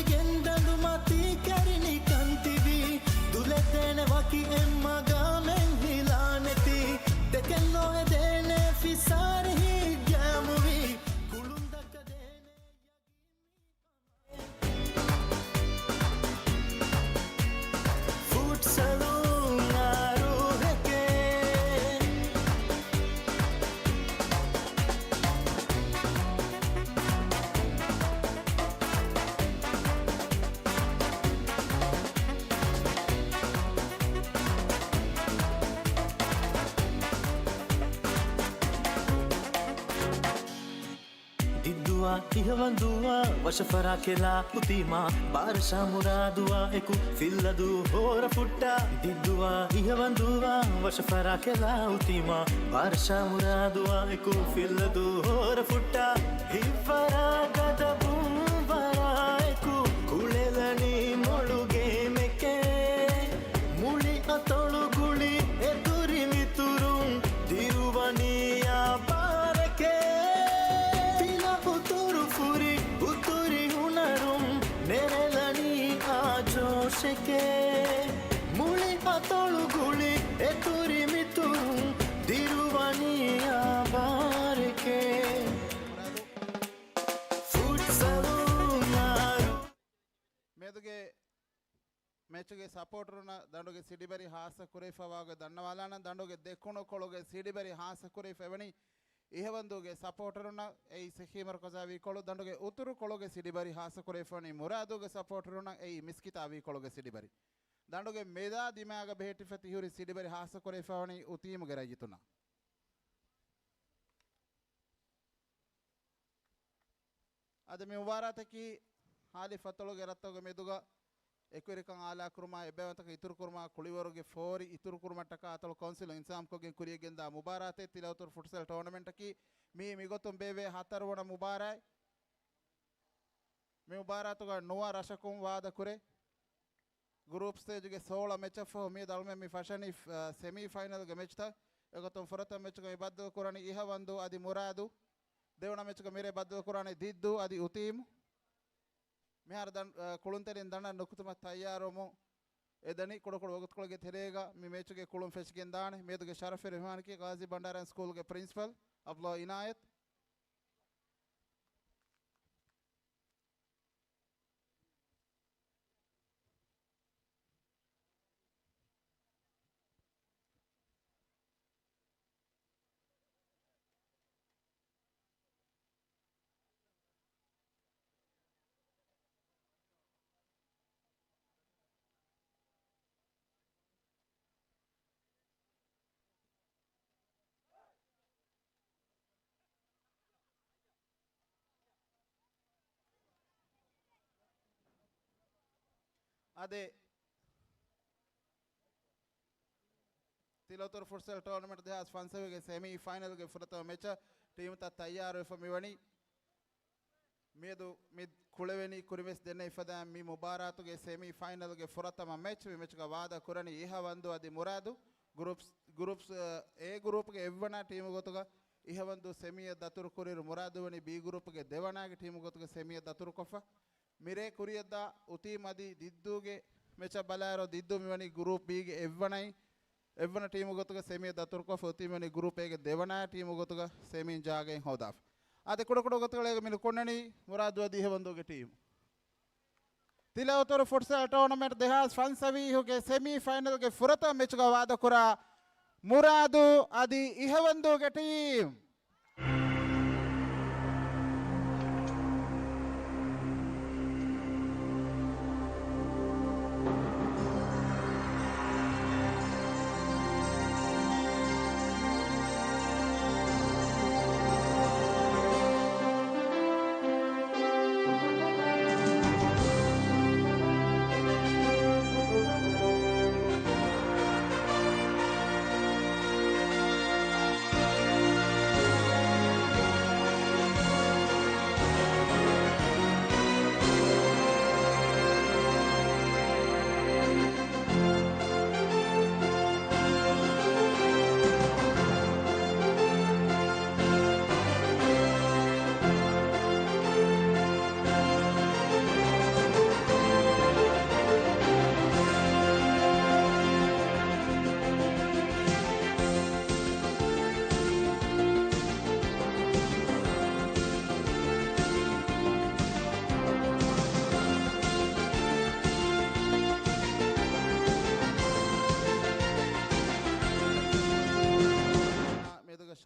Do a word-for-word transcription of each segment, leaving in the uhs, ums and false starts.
ގެންދަނޑު މަތީ ކެރިނިކަން ތިބީ، ދުލެދޭނެ ވަކި އެއްމަގާމެއް ހިލާނެތީ، ދެކެއް ނޯއެދޭނެ ފިސާރި ހިތްގައިމުވީ، ކުޅުން ދައްކަދޭނެ ޔަގީން މީ ކަމަށް. ފުޓްސަލުން އާ ރޫހެކޭ. ދިއްދުއާ އިހަވަންދޫއާ ވަށަފަރާ ކެލާ އުތީމާ، ބާރަށާ މުރާދުއާ އެކު ފިއްލަދޫ ހޯރަ ފުއްޓާ. ދިއްދުއާ އިހަވަންދޫއާ ވަށަފަރާ ކެލާ އުތީމާ، ބާރަށާ މުރާދުއާ އެކު ފިއްލަދޫ ހޯރަ ފުއްޓާ. ހިއްވަރާ ގަދަބުން ވަރާއެކު ކުޅެލަނީ މޮޅު ގޭމެކޭ. މުޅި އަތޮޅު ގުޅި އެތުރި މިތުރުން ދިރުވަނީ އާ ބާރެކޭ. ތިލަ އުތުރު ފުރި އުތުރި ހުނަރުން ނެރެލަނީ އާ ޖޯޝެކޭ. މުޅި އަތޮޅު ގުޅި އެތުރި މިތުރުން ދިރުވަނީ އާ ބާރެކޭ. ފުޓްސަލު މާރު. މިއަދުގެ މެޗުގެ ސަޕޯޓަރުންނަށް ދަނޑުގެ ސިޑިބަރި ހާއްސަ ކުރެވިފައިވާގޮތް ދަންނަވާލާނަން. ދަނޑުގެ ދެކުނު ކޮޅުގެ ސިޑިބަރި ހާއްސަ ކުރެވިފައިވަނީ އިހަވަންދޫގެ ސަޕޯޓަރުންނަށް އެއީ ސެޚީމަރު ކަޒާ ވީކޮޅު. ދަނޑުގެ އުތުރު ކޮޅުގެ ސިޑިބަރި ހާއްސަ ކުރެވިފައިވަނީ މުރާދޫގެ ސަޕޯޓަރުންނަށް އެއީ މިސްކިތާ ވީކޮޅުގެ ސިޑިބަރި. ދަނޑުގެ މެދާ ދިމާގަ ބެހެއްޓިފަ ތިހުރި ސިޑިބަރި ހާއްސަ ކުރެވިފައިވަނީ އުތީމުގެ ރައްޔިތުންނަށް. އަދި މި މުބާރާތަކީ ހާލި ފަތޮޅުގެ ރަށްތަކުގެ މެދުގަ އެކުވެރިކަން އާލާކުރުމާ، އެއްބައިވަންތަކަން އިތުރުކުރުމާ، ކުޅިވަރުގެ ފޯރި އިތުރުކުރުމަށްޓަކާ އަތޮޅު ކައުންސިލުން އިންތިޒާމްކޮށްގެން ކުރިޔަށްގެންދާ މުބާރާތެއް ތިލައުތުރު ފުޓްސަލް ޓޯނަމެންޓަކީ މީ މިގޮތުން ބޭއްވޭ ހަތަރުވަނަ މުބާރާތް. މި މުބާރާތުގަ ނުވަ ރަށަކުން ވާދަކުރޭ. ގްރޫޕް ސްޓޭޖުގެ ސޯޅަ މެޗަށްފަހު މިއަދު އަޅުމެން މި ފަށަނީ، އަ، ސެމީ ފައިނަލްގެ މެޗްތައް. އެގޮތުން ފުރަތަމަ މެޗުގަ މި ބައްދަލުކުރަނީ އިހަވަންދޫ އަދި މުރާދު. ދެވަނަ މެޗުގަ މިރޭ ބައްދަލުކުރާނީ ދިއްދޫ އަދި އުތީމު. މިހާރު ދަން-، އަ، ކުޅުންތެރިން ދަނޑަށް ނުކުތުމަށް ތައްޔާރުވަމުން އެދަނީ. ކުޑަކުޑަ ވަގުތުކޮޅުގެ ތެރޭގަ މި މެޗުގެ ކުޅުން ފެށިގެންދާނެ. މިއަދުގެ ޝަރަފުވެރި މެހުމާނަކީ ޣާޒީ ބަންޑާރަ ސްކޫލްގެ ޕްރިންސިޕަލް އަބްދުﷲ އިނާޔަތް. އާދެ، ތިލައުތުރު ފުޓްސަލް ޓޯނަމެންޓް ދެހާސް ފަންސަވީހުގެ ސެމީ ފައިނަލްގެ ފުރަތަމަ މެޗަށް ޓީމުތައް ތައްޔާރުވެފަ މިވަނީ. މިއަދު މި ކުޅެވެނީ ކުރިންވެސް ދެންނެވި ފަދައިން މި މުބާރާތުގެ ސެމީ ފައިނަލްގެ ފުރަތަމަ މެޗް. މި މެޗުގަ ވާދަ ކުރަނީ އިހަވަންދޫ އަދި މުރާދު. ގްރޫޕްސް، ގްރޫޕްސް، އޭ ގްރޫޕްގެ އެއްވަނަ ޓީމު ގޮތުގަ އިހަވަންދޫ ސެމީއަށް ދަތުރު ކުރިއިރު، މުރާދު ވަނީ ބީ ގްރޫޕްގެ ދެވަނައިގެ ޓީމު ގޮތުގަ ސެމީއަށް ދަތުރުކޮށްފަ. މިރޭ ކުރިއަށްދާ އުތީމް އަދި ދިއްދޫގެ މެޗަށް ބަލާއިރު، ދިއްދޫ މިވަނީ ގްރޫޕް ބީގެ އެއްވަނައިން، އެއްވަނަ ޓީމު ގޮތުގަ ސެމީއަށް ދަތުރުކޮށްފަ، އުތީމް ވަނީ ގްރޫޕް އޭގެ ދެވަނަ ޓީމު ގޮތުގަ ސެމީން ޖާގައިން ހޯދާފަ. އާދެ، ކުޑަކުޑަ ގޮތުގަ މި ނުކުންނަނީ މުރާދު އަދި އިހަވަންދޫގެ ޓީމު. ތިލައުތުރު ފުޓްސަލް ޓޯނަމެންޓް ދެހާސް ފަންސަވީހުގެ ސެމީ ފައިނަލްގެ ފުރަތަމަ މެޗުގަ ވާދަކުރާ މުރާދު އަދި އިހަވަންދޫގެ ޓީމް.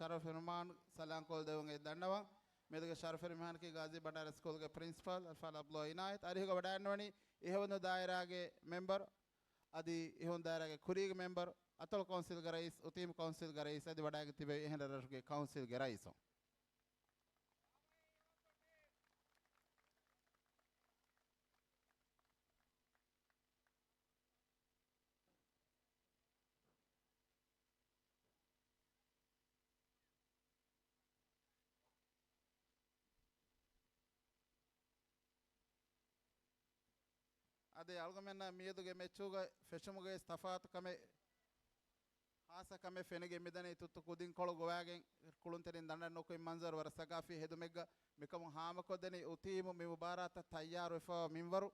ޝަރަފު ރަހްމާން ސަލާން ކޮށްދެވުން އެ ދަންނަވަން. މިއަދުގެ ޝަރަފު ރަހްމާނަކީ ޣާޒީ ބަނޑާރަ ސްކޫލްގެ ޕްރިންސިޕަލް އަލްފާޟިލް އަބްދުﷲ އިނާޔަތް. އަރިހުގަ ވަޑައިންނަވަނީ އިހަވަންދޫ ދާއިރާގެ މެމްބަރު، އަދި އިހަވަންދޫ ދާއިރާގެ ކުރީގެ މެމްބަރު، އަތޮޅު ކައުންސިލްގެ ރައީސް، އުތީމް ކައުންސިލްގެ ރައީސް އަދި ވަޑައިގެން ތިބެވި އެހެން ރަށްރަށުގެ ކައުންސިލްގެ ރައީސުން. އަދި އަޅުގަމެންނަށް މިއަދުގެ މެޗުގަ ފެށުމުގައި ތަފާތު ކަމެއް، ހާއްސަ ކަމެއް ފެނިގެން މިދަނީ ތުއްތު ކުދިންކޮޅު ގޮވާގެން ކުޅުންތެރިން ދަނޑަށް ނުކުތް މަންޒަރު ވަރަށް ސަގާފީ ހެދުމެއްގަ މިކަމުން ހާމަކޮށްދެނީ އުތީމު މި މުބާރާތަށް ތައްޔާރުވެފަވާ މިންވަރު.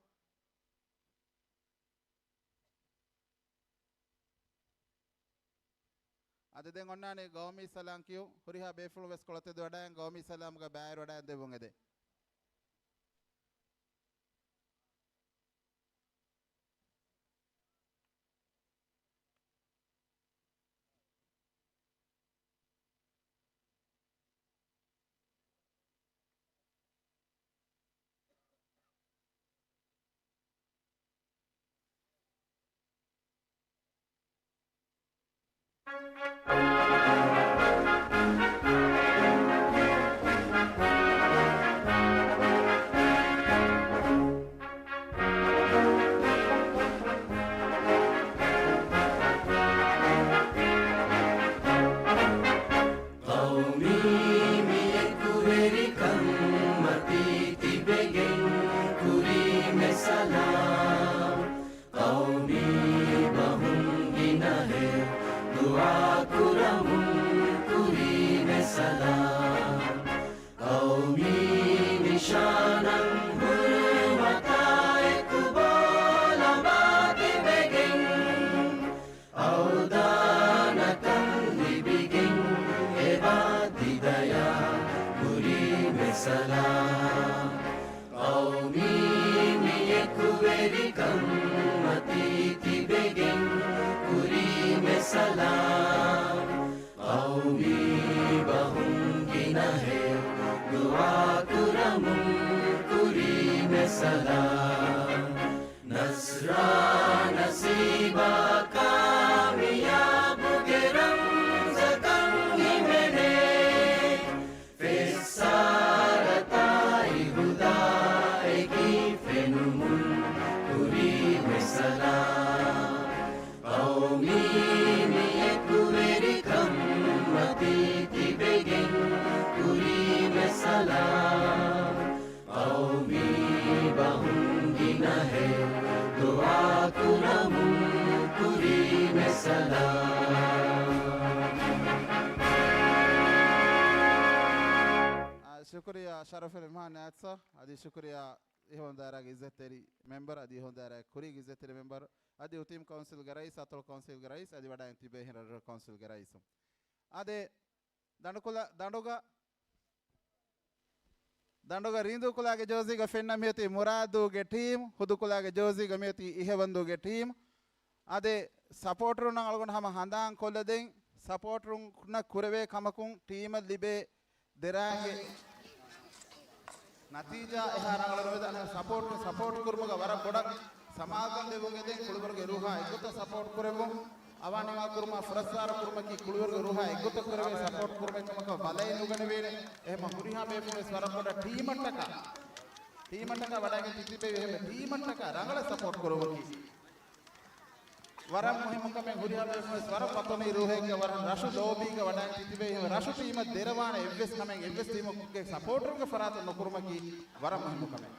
އަދި ދެން އޮންނާނީ ގައުމީ ސަލާން ކިޔުން. ހުރިހާ ބޭފުޅުން ވެސް ކޮޅަށް ތެދުވަޑައިގެން ގައުމީ ސަލާމްގަ ބައިވެރިވަޑައިގެން ދެއްވުން އެދެން. ޤައުމީ މި އެކުވެރިކަން މަތީ ތިބެގެން ކުރީމެ ސަލާމް. ޤައުމީ ބަހުން ގިނަހެޔޮ ދުޢާ ކުރަމުން ކުރީމެ ސަލާމް. ޤައުމީ ނިޝާނަށް ހުރުމަތާ އެކު ބޯ ލަނބާ ތިބެގެން، އަވްދާނަކަން ލިބިގެން އެބާ ތި ދަޔާ ކުރީމެ ސަލާމް. ޤައުމީ މި އެކުވެރިކަން މަތީ ތިބެގެން ކުރީމެ ސަލާމް. ޤައުމީ ބަހުން ގިނަހެޔޮ ދުޢާ ކުރަމުން ކުރީމެ ސަލާމް. ނަޞްރާ ނަސީބާ ކާމިޔާބުގެ ރަމްޒަކަށް ހިމެނޭ. ފެއްސާރަތާއި ހުދާއެކީ ފެނުމުން ކުރީމެ ސަލާމް. ޤައުމީ މި އެކުވެރިކަން މަތީ ތިބެގެން ކުރީމެ ސަލާމް. ޤައުމީ ބަހުން ގިނަހެޔޮ ދުޢާ ކުރަމުން ކުރީމެ ސަލާމް. އާ، ޝުކުރިއްޔާ ޝަރަފު ރަހްމާން އާތްސާ. އަދި ޝުކުރިއްޔާ އިހަވަންދޫ ދާއިރާގެ އިއްޒަތްތެރި މެމްބަރު، އަދި އިހަވަންދޫ ދާއިރާގެ ކުރީގެ އިއްޒަތްތެރި މެމްބަރު، އަދި އުތީމް ކައުންސިލްގެ ރައީސް، އަތޮޅު ކައުންސިލްގެ ރައީސް، އަދި ވަޑައިގެން ތިބޭ އެހެން ރަށްރަށުގެ ކައުންސިލްގެ ރައީސުން. އާދެ، ދަނޑުކުލަ-، ދަނޑުގަ، ދަނޑުގަ ރީނދޫ ކުލާގެ ޖާޒީގަ ފެންނަ މިއޮތީ މުރާދޫގެ ޓީމް، ހުދު ކުލާގެ ޖާޒީގަ މިއޮތީ އިހަވަންދޫގެ ޓީމް. އާދެ، ސަޕޯޓަރުންނަށް އަޅުގަނޑު ހަމަ ހަނދާން ކޮށްލަދެން، ސަޕޯޓަރުންނަށް ކުރެވޭ ކަމަކުން ޓީމަށް ލިބޭ ދެރާގެ ނަތީޖާ އެހާ ރަނގަޅު ވެދާނެ. ސަޕޯޓް، ސަޕޯޓް ކުރުމުގަ ވަރަށް ބޮޑަށް ސަމާލުކަން ދެއްވުން އެދެން. ކުޅިވަރުގެ ރޫހާ އެއްގޮތަށް ސަޕޯޓް ކުރެއްވުން. އަވާނީމާ ކުރުމާ ފުރައްސާރަ ކުރުމަކީ ކުޅިވަރުގެ ރޫހާ އެއްގޮތަށް ކުރެވޭ ސަޕޯޓް ކުރުމެއް ކަމަކަށް ބަލައެއް ނުގަނެވޭނެ. އެހެމަ ހުރިހާ ބޭފުޅުން ވެސް ވަރަށް ބޮޑަށް ޓީމަށްޓަކާ، ޓީމަށްޓަކާ ވަޑައިގެން ތިތިބެވި އެހެމަ ޓީމަށްޓަކާ ރަނގަޅަށް ސަޕޯޓް ކުރުމަކީ ވަރަށް މުހިއްމު ކަމެއް. ހުރިހާ ބޭފުޅުން ވެސް ވަރަށް ވަތަނީ ރޫހެއްގަ ވަރަށް ރަށު ލޯބީގަ ވަޑައި ތިތިބެ ރަށު ޓީމަށް ދެރަވާނެ އެއްވެސް ކަމެއް އެއްވެސް ޓީމެއްގެ ސަޕޯޓަރުގެ ފަރާތުން ނުކުރުމަކީ ވަރަށް މުހިއްމު ކަމެއް.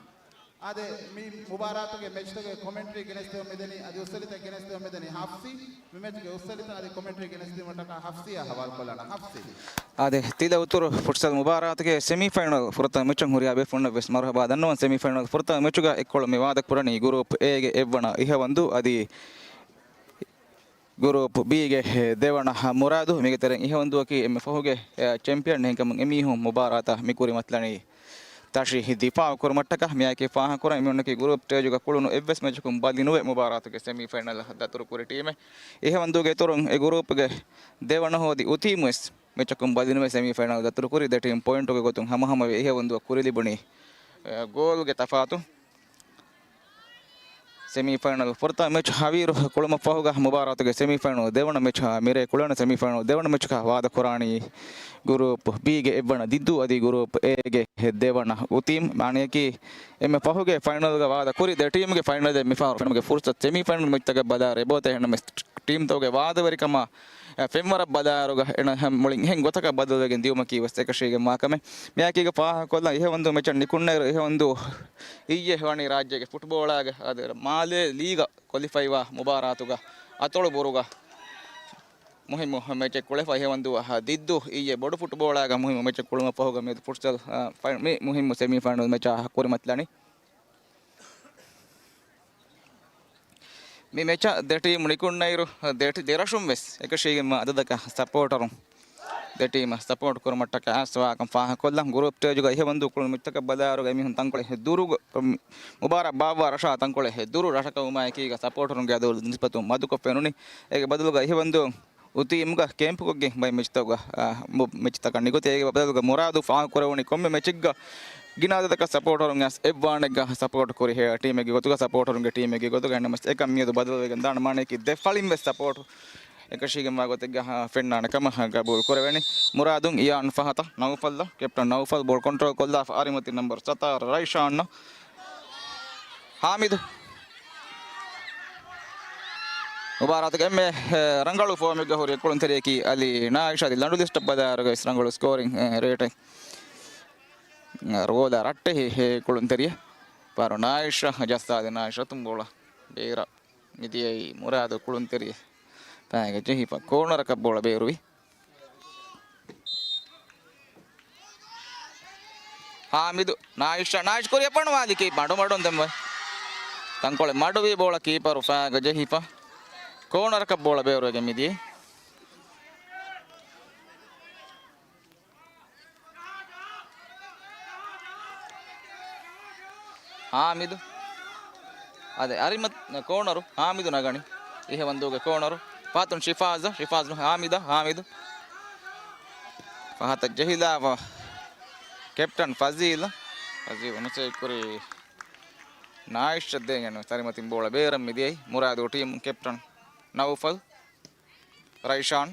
އާދެ، މި މުބާރާތުގެ މެޗްތަކުގެ ކޮމެންޓްރީ ގެނެސްދެވުން މިދަނީ އަދި އުއްސަލިތައް ގެނެސްދެވުން މިދަނީ ހަފްސީ. މި މެޗުގެ އުއްސަލިތައް އަދި ކޮމެންޓްރީ ގެނެސްދިނުމަށްޓަކާ ހަފްސީއާ ހަވާލުކޮށްލާނަން. ހަފްސީ. އާދެ، ތިލަ އުތުރު ފުޓްސަލް މުބާރާތުގެ ސެމީފައިނަލް ފުރަތަމަ މެޗުން ހުރިހާ ބޭފުޅުންނަށް ވެސް މަރުހަބާ ދަންނަވަން. ސެމީފައިނަލް ފުރަތަމަ މެޗުގަ އެއްކޮޅު މި ވާދަ ކުރަނީ ގުރޫޕް އޭގެ އެއްވަނަ އިހަވަންދޫ އަދި ގުރޫޕް ބީގެ ދެވަނަ މުރާދު. މީގެ ތެރެއިން އިހަވަންދޫއަކީ އެންމެ ފަހުގެ ޗެމްޕިއަން. އެހެންކަމުން އެމީހުން މުބާރާތަށް މި ކުރިމަތިލަނީ ތަށި ދިފާއު ކުރުމަށްޓަކާ. މިއާއެކީ ފާހަގަކުރަން އެމީހުންނަކީ ގުރޫޕް ސްޓޭޖުގަ ކުޅުނު އެއްވެސް މެޗަކުން ބަލި ނުވެ މުބާރާތުގެ ސެމީފައިނަލް ދަތުރު ކުރި ޓީމެއް. އިހަވަންދޫގެ އިތުރުން އެ ގުރޫޕްގެ ދެވަނަ ހޯދި އުތީމު ވެސް މެޗަކުން ބަލިނުވެ ސެމީފައިނަލް ދަތުރުކުރި ދެ ޓީމް ޕޮއިންޓުގެ ގޮތުން ހަމަހަމަވެ އެހެވަންދުއަށް ކުރިލިބުނީ، އެ، ގޯލްގެ ތަފާތު. ސެމީފައިނަލް ފުރަތަމަ މެޗް ހަވީރު ކުޅުމަށް ފަހުގަ މުބާރާތުގެ ސެމީފައިނަލް ދެވަނަ މެޗް މިރޭ ކުޅެން ސެމީފައިނަލް ދެވަނަ މެޗަކަށް ވާދަ ކުރާނީ ގުރޫޕް ބީގެ އެއްވަނަ ދިއްދޫ އަދި ގުރޫޕް އޭގެ ދެވަނަ އުތީމް. މާނަޔަކީ އެންމެ ފަހުގެ ފައިނަލްގަ ވާދަ ކުރި ދެ ޓީމްގެ ފައިނަލް މިފަހަރު ފެނުމުގެ ފުރުސަތު ސެމީފައިނަލް މެޗްތަކަށް ބަލާ ރެބޯތެ ހެންނަމެސް ޓީމްތަކުގެ ވާދަވެރިކަމާ ފެންވަރަށް ބަލާއިރުގަ އެނަ ހަމް މުޅިން އެހެން ގޮތަކަށް ބަދަލުވެގެން ދިޔުމަކީ ވެސް އެކަށީގެންވާ ކަމެއް. މިއާކީގަ ފާހަގަކޮށްލަން އިހެވަންދޫ މެޗަށް ނިކުންނައިރު އިހެވަންދޫ އިއްޔެ ވަނީ ރާއްޖޭގެ ފުޓްބޯޅާގެ އަދި މާލޭ ލީގަށް ކޮލިފައިވާ މުބާރާތުގަ އަތޮޅު ބުރުގަ މުހިއްމު މެޗެއް ކުޅެފަ އިހެވަންދޫ ދިއްދޫ އިއްޔެ ބޮޑު ފުޓްބޯޅާގަ މުހިއްމު މެޗެއް ކުޅުމަށް ފަހުގަ މިއަދު ފުޓްސަލް، އާ، ފައި-، މި މުހިއްމު ސެމީފައިނަލް މެޗާ ކުރިމަތިލަނީ. މި މެޗަށް ދެ ޓީމު ނިކުންނައިރު، ދެ ޓީ-، ދެ ރަށުން ވެސް އެކަށީގެންވާ އަދަދަކަށް ސަޕޯޓަރުން ދެ ޓީމަށް ސަޕޯޓް ކުރުމަށްޓަކައި އައިސް ވާކަން ފާހަގަކޮށްލަން. ގުރޫޕް ސްޓޭޖުގަ އިހެވަންދޫ ކުޅުނު މިއްތަކަށް ބަލާއިރުގަ އެމީހުން ތަންކޮޅެއް ދުރުގަ، މުބާރާތް ބާއްވާ ރަށާ ތަންކޮޅެއް ދުރު ރަށަކަށް ވުމާއެކީގަ ސަޕޯޓަރުންގެ އަދަދު ނިސްބަތުން މަދުކޮށް ފެނުނީ. އޭގެ ބަދަލުގަ އިހެވަންދޫ އުތީމްގަ ކޭމްޕުކޮށްގެން ބައި މެޗްތަކުގަ، އާ، މު-، މެޗްތަކަށް ނިކުތީ. އޭގެ ބަދަލުގަ މުރާދު ފާހަގަކުރެވުނީ ކޮންމެ މެޗެއްގަ ގިނަ އަދަދަކަށް ސަޕޯޓަރުން އަސް އެއްވާނެއްގަ ސަޕޯޓް ކުރި ހެޔޮ ޓީމެއްގެ ގޮތުގަ ސަޕޯޓަރުންގެ ޓީމެއްގެ ގޮތުގަ އެންނަމަސް އެކަން މިއަދު ބަދަލުވެގެން ދާނެ. މާނަޔަކީ ދެ ފަޅިން ވެސް ސަޕޯޓް އެކަށީގެންވާ ގޮތެއްގަ ފެންނާނެ ކަމަށް ގަބޫލު ކުރެވެނީ. މުރާދު އިޔާން ފަހަތަށް ނައުފަލް، ކެޕްޓަން ނައުފަލް ބޯޅަ ކޮންޓްރޯލް ކޮށްލާފަ އަރިމަތި ނަމްބަރު ސަތާރަ ރައިޝާން ހާމިދު. މުބާރާތުގެ އެންމެ، އެ، ރަނގަޅު ފޯމެއްގަ ހުރި ކުޅުންތެރިޔަކީ އަލީ ނާއިޝް. އަދި ލަނޑު ލިސްޓަށް ބަލާއިރުގަ ވެސް ރަނގަޅު ސްކޯރިން، އެ، ރޭޓެއް، އެ، ރޯލާ ރައްޓެހި ހޭ ކުޅުންތެރިޔަ. ފާރު ނާއިޝް ޖައްސާލި ނާއިޝް އަތުން ބޯޅަ ބޭރަށް މިދިޔައީ މުރާދު ކުޅުންތެރި ފައިގަ ޖެހިފަ ކޯނަރަކަށް ބޯޅަ ބޭރުވި. ހާމިދު، ނާއިޝް، ނާއިޝް ކުރިއަށް ފޮނުވާލި ކީޕަރު މަޑުމަޑުން ދެން ތަންކޮޅެއް މަޑުވީ ބޯޅަ ކީޕަރު ފައިގަ ޖެހިފަ ކޯނަރަކަށް ބޯޅަ ބޭރުވެގެން މިދިޔައީ. ހާމިދު. އަދި އަރިމަ ކޯނަރު ހާމިދު ނަގަނީ. އިހެވަންދޫގެ ކޯނަރު. ފަހަތުން ޝިފާޒަށް، ޝިފާޒު ހާމިދަށް، ހާމިދު. ފަހަތަށް ޖެހިލާފަ ކެޕްޓަން ފަޒީލް. ފަޒީލް އޮންސައިޑް ކުރީ ނާއިޝް ދޭން އަރިމަތިން ބޯޅަ ބޭރަށް މިދިޔައީ. މުރާދު ޓީމު ކެޕްޓަން ނައުފަލް. ރައިޝާން.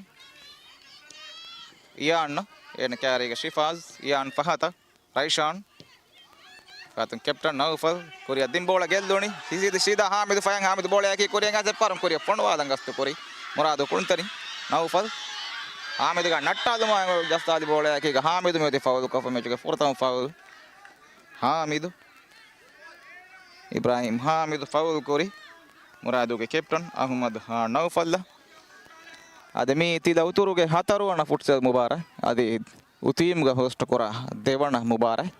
އިޔާން. އޭނަ ކާރީގަ ޝިފާޒް. އިޔާން ފަހަތަށް. ރައިޝާން. ފަހަތުން ކެޕްޓަން ނައުފަލް. ކުރިއަށް ދިން ބޯޅަ ގެއްލުނީ. ސީދާ ސީދާ ހާމިދު ފަޔަން ހާމިދު ބޯޅަޔަކީ ކުރިއަށް އައިސް އެއްފަހަރުން ކުރިއަށް ފޮނުވާލަން ގަސްތު ކުރި. މުރާދު ކުޅުންތެރިން. ނައުފަލް. ހާމިދުގެ ނައްޓާލުމާ ޖައްސާލި ބޯޅަޔަކީގަ ހާމިދު މިއޮތީ ފައުލު ކޮށްފަ މެޗުގެ ފުރަތަމަ ފައުލް. ހާމިދު. އިބްރާހިމް ހާމިދު ފައުލް ކުރި. މުރާދުގެ ކެޕްޓަން އަހުމަދު ހާ ނައުފަލް. އަދި މީ ތިލަ އުތުރުގެ ހަތަރުވަނަ ފުޓްސަލް މުބާރާތް. އަދި އުތީމްގަ ހޯސްޓް ކުރާ ދެވަނަ މުބާރާތް.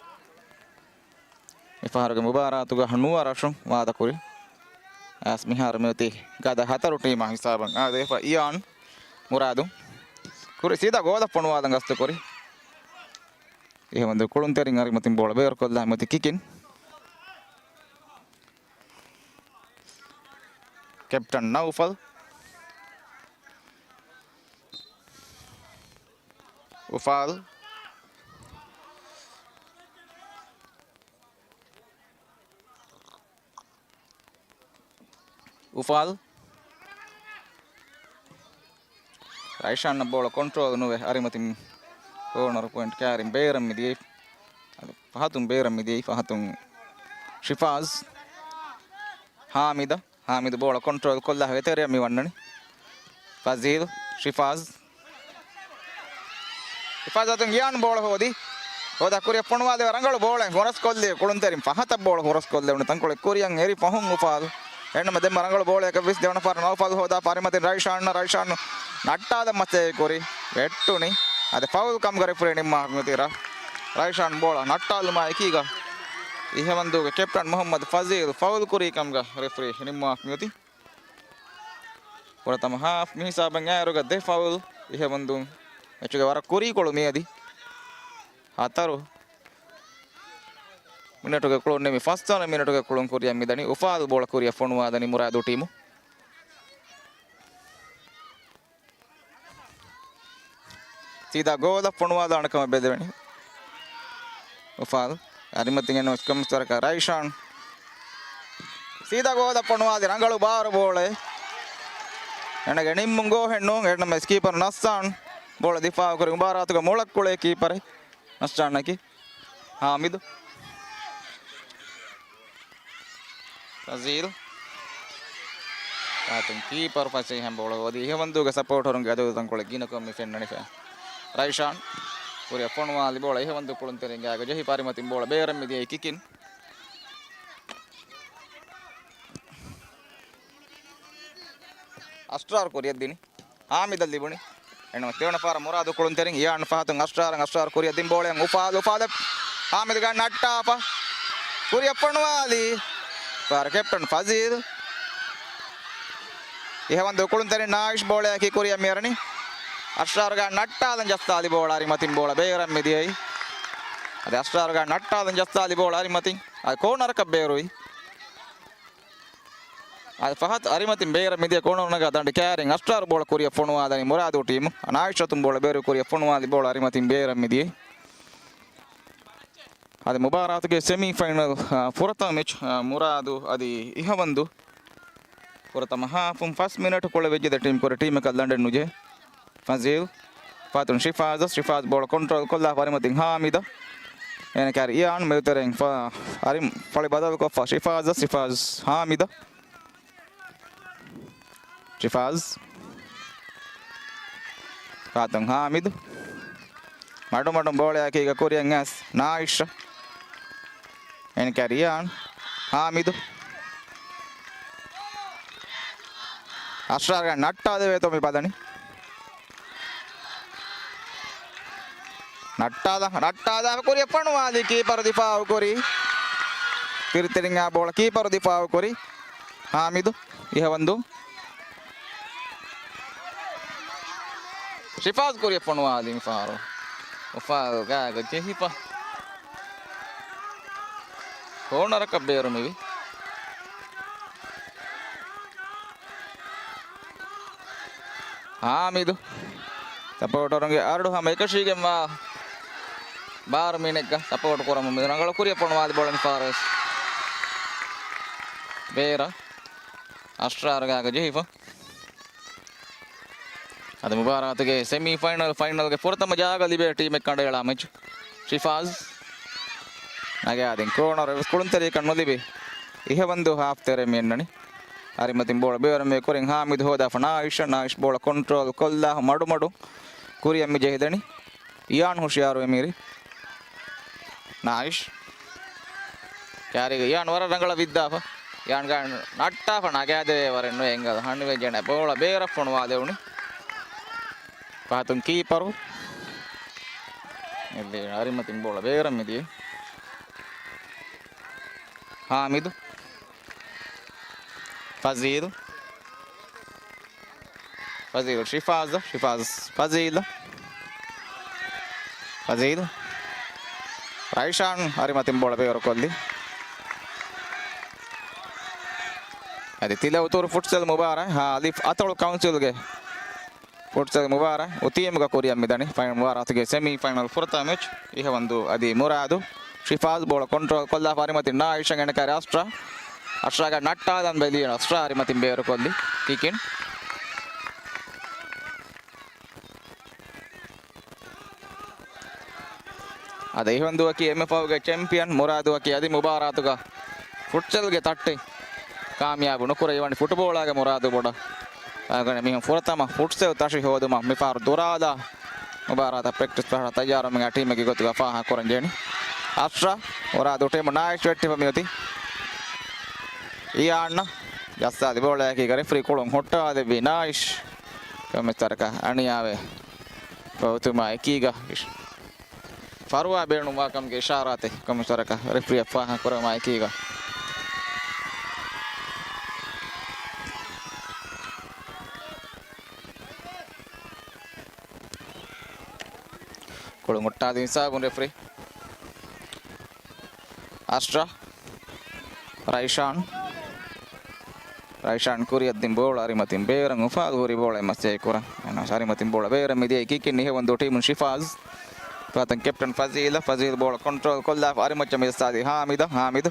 މިފަހަރުގެ މުބާރާތުގަ ނުވަ ރަށުން ވާދަކުރި. އައިސް މިހާރު މިއޮތީ ގަދަ ހަތަރު ޓީމާ ހިސާބަށް އާދޭފަ އިޔާން މުރާދު. ކުރި ސީދާ ގޯލަށް ފޮނުވާލަން ގަސްތު ކުރި. އިހެވަންދޫ ކުޅުންތެރިން އަރިމަތިން ބޯޅަ ބޭރުކޮށްލާ މިއޮތީ ކިކިން. ކެޕްޓަން ނައުފަލް. އުފާލް. އުފާލް. ރައިޝާން ބޯޅަ ކޮންޓްރޯލް ނުވެ އަރިމަތިން ކޯނަރު ޕޮއިންޓް ކާރިން ބޭރަށް މިދިޔައީ. ފަހަތުން ބޭރަށް މިދިޔައީ ފަހަތުން ޝިފާޒް. ހާމިދަށް. ހާމިދު ބޯޅަ ކޮންޓްރޯލް ކޮށްލާ ވެތެރެއަށް މި ވަންނަނީ. ފަޒީލް، ޝިފާޒް. ޝިފާޒް އަތުން ގިޔާން ބޯޅަ ހޯދި. ހޯދާ ކުރިއަށް ފޮނުވާލެވޭ ރަނގަޅު ބޯޅައެއް ހުރަސްކޮށްލީ ކުޅުންތެރިން ފަހަތަށް ބޯޅަ ހުރަސްކޮށްލެވުނު ތަންކޮޅެއް ކުރިއަށް އެރި ފަހުން އުފާލް. އެންނަމަ ދެންމެ ރަނގަޅު ބޯޅައަކަށް ވެސް ދެވަނަ ފަހަރަށް ނައުފަލް ހޯދާ ފަރިމަތިން ރައިޝާން، ރައިޝާން ނައްޓާލަން މަސޭ ކުރި ވެއްޓުނި. އަދި ފައުލް ކަމުގަ ރެފްރީ ނިންމާ މިއޮތީ ރަ-، ރައިޝާން ބޯޅަ ނައްޓާލުމާ އެކީގަ އިހެވަންދޫގެ ކެޕްޓަން މުހައްމަދު ފަޒީލް ފައުލް ކުރީ ކަމުގަ ރެފްރީ ނިންމާ މިއޮތީ. ފުރަތަމަ ހާފް މި ހިސާބަށް އައިރުގަ ދެ ފައުލް އިހެވަންދޫ މެޗުގެ ވަރަށް ކުރީކޮޅު މިއަދި. ހަތަރު މިނެޓުގެ ކުޅުން ނިމި ފަސްވަނަ މިނެޓުގެ ކުޅުން ކުރިއަށް މިދަނީ އުފާލް ބޯޅަ ކުރިއަށް ފޮނުވާދަނީ މުރާދު ޓީމު. ސީދާ ގޯލަށް ފޮނުވާލާނެ ކަމަށް ބެލެވެނީ. އުފާލު. އަރިމަތިން އެން އެމް އެސް ކޮމިސް ވަރަކަށް ރައިޝާން. ސީދާ ގޯލަށް ފޮނުވާލި ރަނގަޅު ބާރު ބޯޅައެއް. އޭނަގެ ނިންމުން ގޯހެއް ނޫން. އެހެންނަމަވެސް ކީޕަރު ނައްސާން ބޯޅަ ދިފާއު ކުރި މުބާރާތުގެ މޮޅަށް ކުޅޭ ކީޕަރެއް ނައްސާންއަކީ. ހާމިދު. ފަޒީލް. ފަހަތުން ކީޕަރު ފަސޭހައިން ބޯޅަ ހޯދީ. އިހަވަންދޫގެ ސަޕޯޓަރުންގެ އަދަދުތަންކޮޅެއް ގިނަކޮށް މި ފެންނަނީ. ރައިޝާން. ކުރިއަށް ފޮނުވާލި ބޯޅަ އިހަވަންދޫ ކުޅުންތެރިންގެ އާގަ ޖެހިފަ އަރިމަތިން ބޯޅަ ބޭރަށް މިދިޔައީ ކިކިން. އަސްރާރު ކުރިއަށް ދިނީ. ހާމިދަށް ލިބުނީ. އެން އެމް އެސް ދެވަނަ ފަހަރަށް މުރާދު ކުޅުންތެރިން. އިޔާން ފަހަތުން އަސްރާރަށް، އަސްރާރު ކުރިއަށް ދިން ބޯޅައަށް އުފާލު، އުފާލު. ހާމިދުގެ ނައްޓާފަ. ކުރިއަށް ފޮނުވާލީ. ފަހަރު ކެޕްޓަން ފަޒީލް. އިހަވަންދޫ ކުޅުންތެރިން ނާއިޝް ބޯޅައަކީ ކުރިއަށް މިއަރަނީ. އަސްރާރުގެ ނައްޓާލަން ޖައްސާލި ބޯޅަ އަރިމަތިން ބޯޅަ ބޭރަށް މިދިޔައީ. އަދި އަސްރާރުގެ ނައްޓާލަން ޖައްސާލި ބޯޅަ އަރިމަތިން. އަދި ކޯނަރަކަށް ބޭރުވި. އަދި ފަހަތު އަރިމަތިން ބޭރަށް މިދިޔަ ކޯނަރު ނަގާ ދަނޑި ކާރިން އަސްރާރު ބޯޅަ ކުރިއަށް ފޮނުވާލަނީ މުރާދޫ ޓީމު. ނާއިޝް އަތުން ބޯޅަ ބޭރު ކުރިއަށް ފޮނުވާލި ބޯޅަ އަރިމަތިން ބޭރަށް މިދިޔައީ. އަދި މުބާރާތުގެ ސެމީ ފައިނަލް، އާ، ފުރަތަމަ މެޗް، އާ، މުރާދު އަދި އިހަވަންދު. ފުރަތަމަ ހާފުން ފަސް މިނެޓު ކުޅެވިއްޖެ ދެ ޓީމް ކުރި ޓީމަކަށް ލަނޑެއް ނުޖެހޭ. ފަޒީލް. ފަހަތުން ޝިފާޒަށް، ޝިފާޒް ބޯޅަ ކޮންޓްރޯލް ކޮށްލާފަ އަރިމަތިން ހާމިދަށް. އޭނަ ކާރި އިޔާން މެދުތެރެއިން ފަ-، އަރި ފަޅި ބަދަލުކޮށްފަ ޝިފާޒަށް، ޝިފާޒް ހާމިދަށް. ޝިފާޒް. ފަހަތުން ހާމިދު. މަޑުމަޑުން ބޯޅައަކީގަ ކުރިއަށް އައިސް ނާއިޝް. އޭނަ ކާރި އިޔާން. ހާމިދު. އަސްރާރުގެ ނައްޓާލެވޭތޯ މި ބަލަނީ. ނައްޓާލާ، ނައްޓާލާ ކުރިއަށް ފޮނުވާލި ކީޕަރު ދިފާއު ކުރި. ތިރިތިރިން އާ ބޯޅަ ކީޕަރު ދިފާއު ކުރި. ހާމިދު، އިހަވަންދޫ. ޝިފާޒް ކުރިއަށް ފޮނުވާލީ މިފަހަރު. އުފާލު ގާގަ ޖެހިފަ. ކޯނަރަކަށް ބޭރުމިވި. ހާމިދު. ސަޕޯޓަރުންގެ އަރިހު ހަމަ އެކަށީގެންވާ ބާރު މީނެއްގަ ސަޕޯޓު ކުރަމުން މި ރަނގަޅު ކުރިއަށް ފޮނުވާލި ބޯޅަ މިފަހަރު ވެސް ބޭރަށް އަސްރާރުގާގަ ޖެހިފަ. އަދި މުބާރާތުގެ ސެމީ ފައިނަލް، ފައިނަލްގެ ފުރަތަމަ ޖާގަ ލިބޭ ޓީމެއް ކަނޑައެޅާ މެޗް. ޝިފާޒް ނަގާދިން ކޯނަރ ކުޅުންތެރިޔަކަށް ނުލިބި އިހަވަންދޫ ހާފް ތެރެ މި އެންނަނީ. އަރިމަތިން ބޯޅަ ބޭރުމޭ ކުރިން ހާމިދު ހޯދާފަ ނާއިޝަށް، ނާއިޝް ބޯޅަ ކޮންޓްރޯލް ކޮށްލާ މަޑުމަޑު ކުރިއަށް މި ޖެހިދެނީ. އިޔާން ހުޝިޔާރުވެ މިރި. ނާއިޝް. ކާރީގަ އިޔާން ވަރަށް ރަނގަޅަށް ވިއްދާފަ. އިޔާންގާ ނައްޓާފަ ނަގާދެވޭ ވަރެއް ނުވެ އެނގަލަ ހަނިވެ ޖެނެ ބޯޅަ ބޭރަށް ފޮނުވާލެވުނު. ފަހަތުން ކީޕަރު. އެއްލި އަރިމަތިން ބޯޅަ ބޭރަށް މިދިޔަ. ހާމިދު. ފަޒީލް. ފަޒީލް ޝިފާޒަށް، ޝިފާޒް ފަޒީލަށް. ފަޒީލް. ރައިޝާން އަރިމަތިން ބޯޅަ ބޭރުކޮށްލި. އަދި ތިލައުތުރު ފުޓްސަލް މުބާރާތް، ހާ ލިފް އަތޮޅު ކައުންސިލްގެ ފުޓްސަލް މުބާރާތް އުތީމުގަ ކުރިއަށް މިދަނީ. ފައިނަލް މުބާރާތުގެ ސެމީ ފައިނަލް ފުރަތަމަ މެޗް އިހަވަންދޫ އަދި މުރާދު. ޝިފާޒް ބޯޅަ ކޮންޓްރޯލް ކޮށްލާފަ އަރިމަތިން ނާއިޝަށް އެނަކާރި އަސްޓްރާ. އަސްޓްރާގެ ނައްޓާލަން ބެލި އަސްޓްރާ އަރިމަތިން ބޭރުކޮށްލި. ކިކިން. އަދި އިހަވަންދޫއަކީ އެމްއެފްއައުގެ ޗެމްޕިއަން، މުރާދުއަކީ އަދި މުބާރާތުގަ ފުޓްސަލްގެ ތައްޓެއް ކާމިޔާބު ނުކުރެވި ވަނީ ފުޓުބޯޅާގެ މުރާދު ބޮޑަށް. އަގަނެ މީހުން ފުރަތަމަ ފުޓްސަލް ތަށި ހޯދުމަށް މިފަހަރު ދުރާލާ މުބާރާތަށް ޕްރެކްޓިސް ފަހަރަށް ތައްޔާރުވަމުން އައި ޓީމެއްގެ ގޮތުގަ ފާހަގަ ކުރަން ޖެހެނީ. އަސްޓްރާ، މުރާދު ޓީމު ނާއިޝް ވެއްޓިފަ މިއޮތީ. އިޔާން ޖައްސާލި ބޯޅައަކީގަ ރެފްރީ ކުޅުން ހުއްޓާލެއްވީ ނާއިޝް. ކޮމެސްތަރަކަށް އަނިޔާވެ ފަހުތުމާ އެކީގަ ފަރުވާ ބޭނުންވާކަމުގެ އިޝާރާތެއް ކޮމިސަރަކަށް ރެފްރީއަށް ފާހަގަކުރެވުމާ އެކީގަ. ކުޅުން ހުއްޓާލި ހިސާބުން ރެފްރީ. އަސްޓްރާ. ރައިޝާން. ރައިޝާން ކުރިއަށްދިން ބޯޅަ އަރިމަތިން ބޭރަށް އުފާލު ހުރި ބޯޅައި މަސްޖައި ކުރަން. އެހެނަސް އަރިމަތިން ބޯޅަ ބޭރަށް މިދިޔައީ ކިކިން އިހެވަންދޫ ޓީމުން. ޝިފާޒް ފަތަން ކެޕްޓަން ފަޒީލަށް. ފަޒީލް ބޯޅަ ކޮންޓްރޯލް ކޮށްލާފަ އަރިމައްޗަށް މި ޖައްސާލީ ހާމިދަށް. ހާމިދު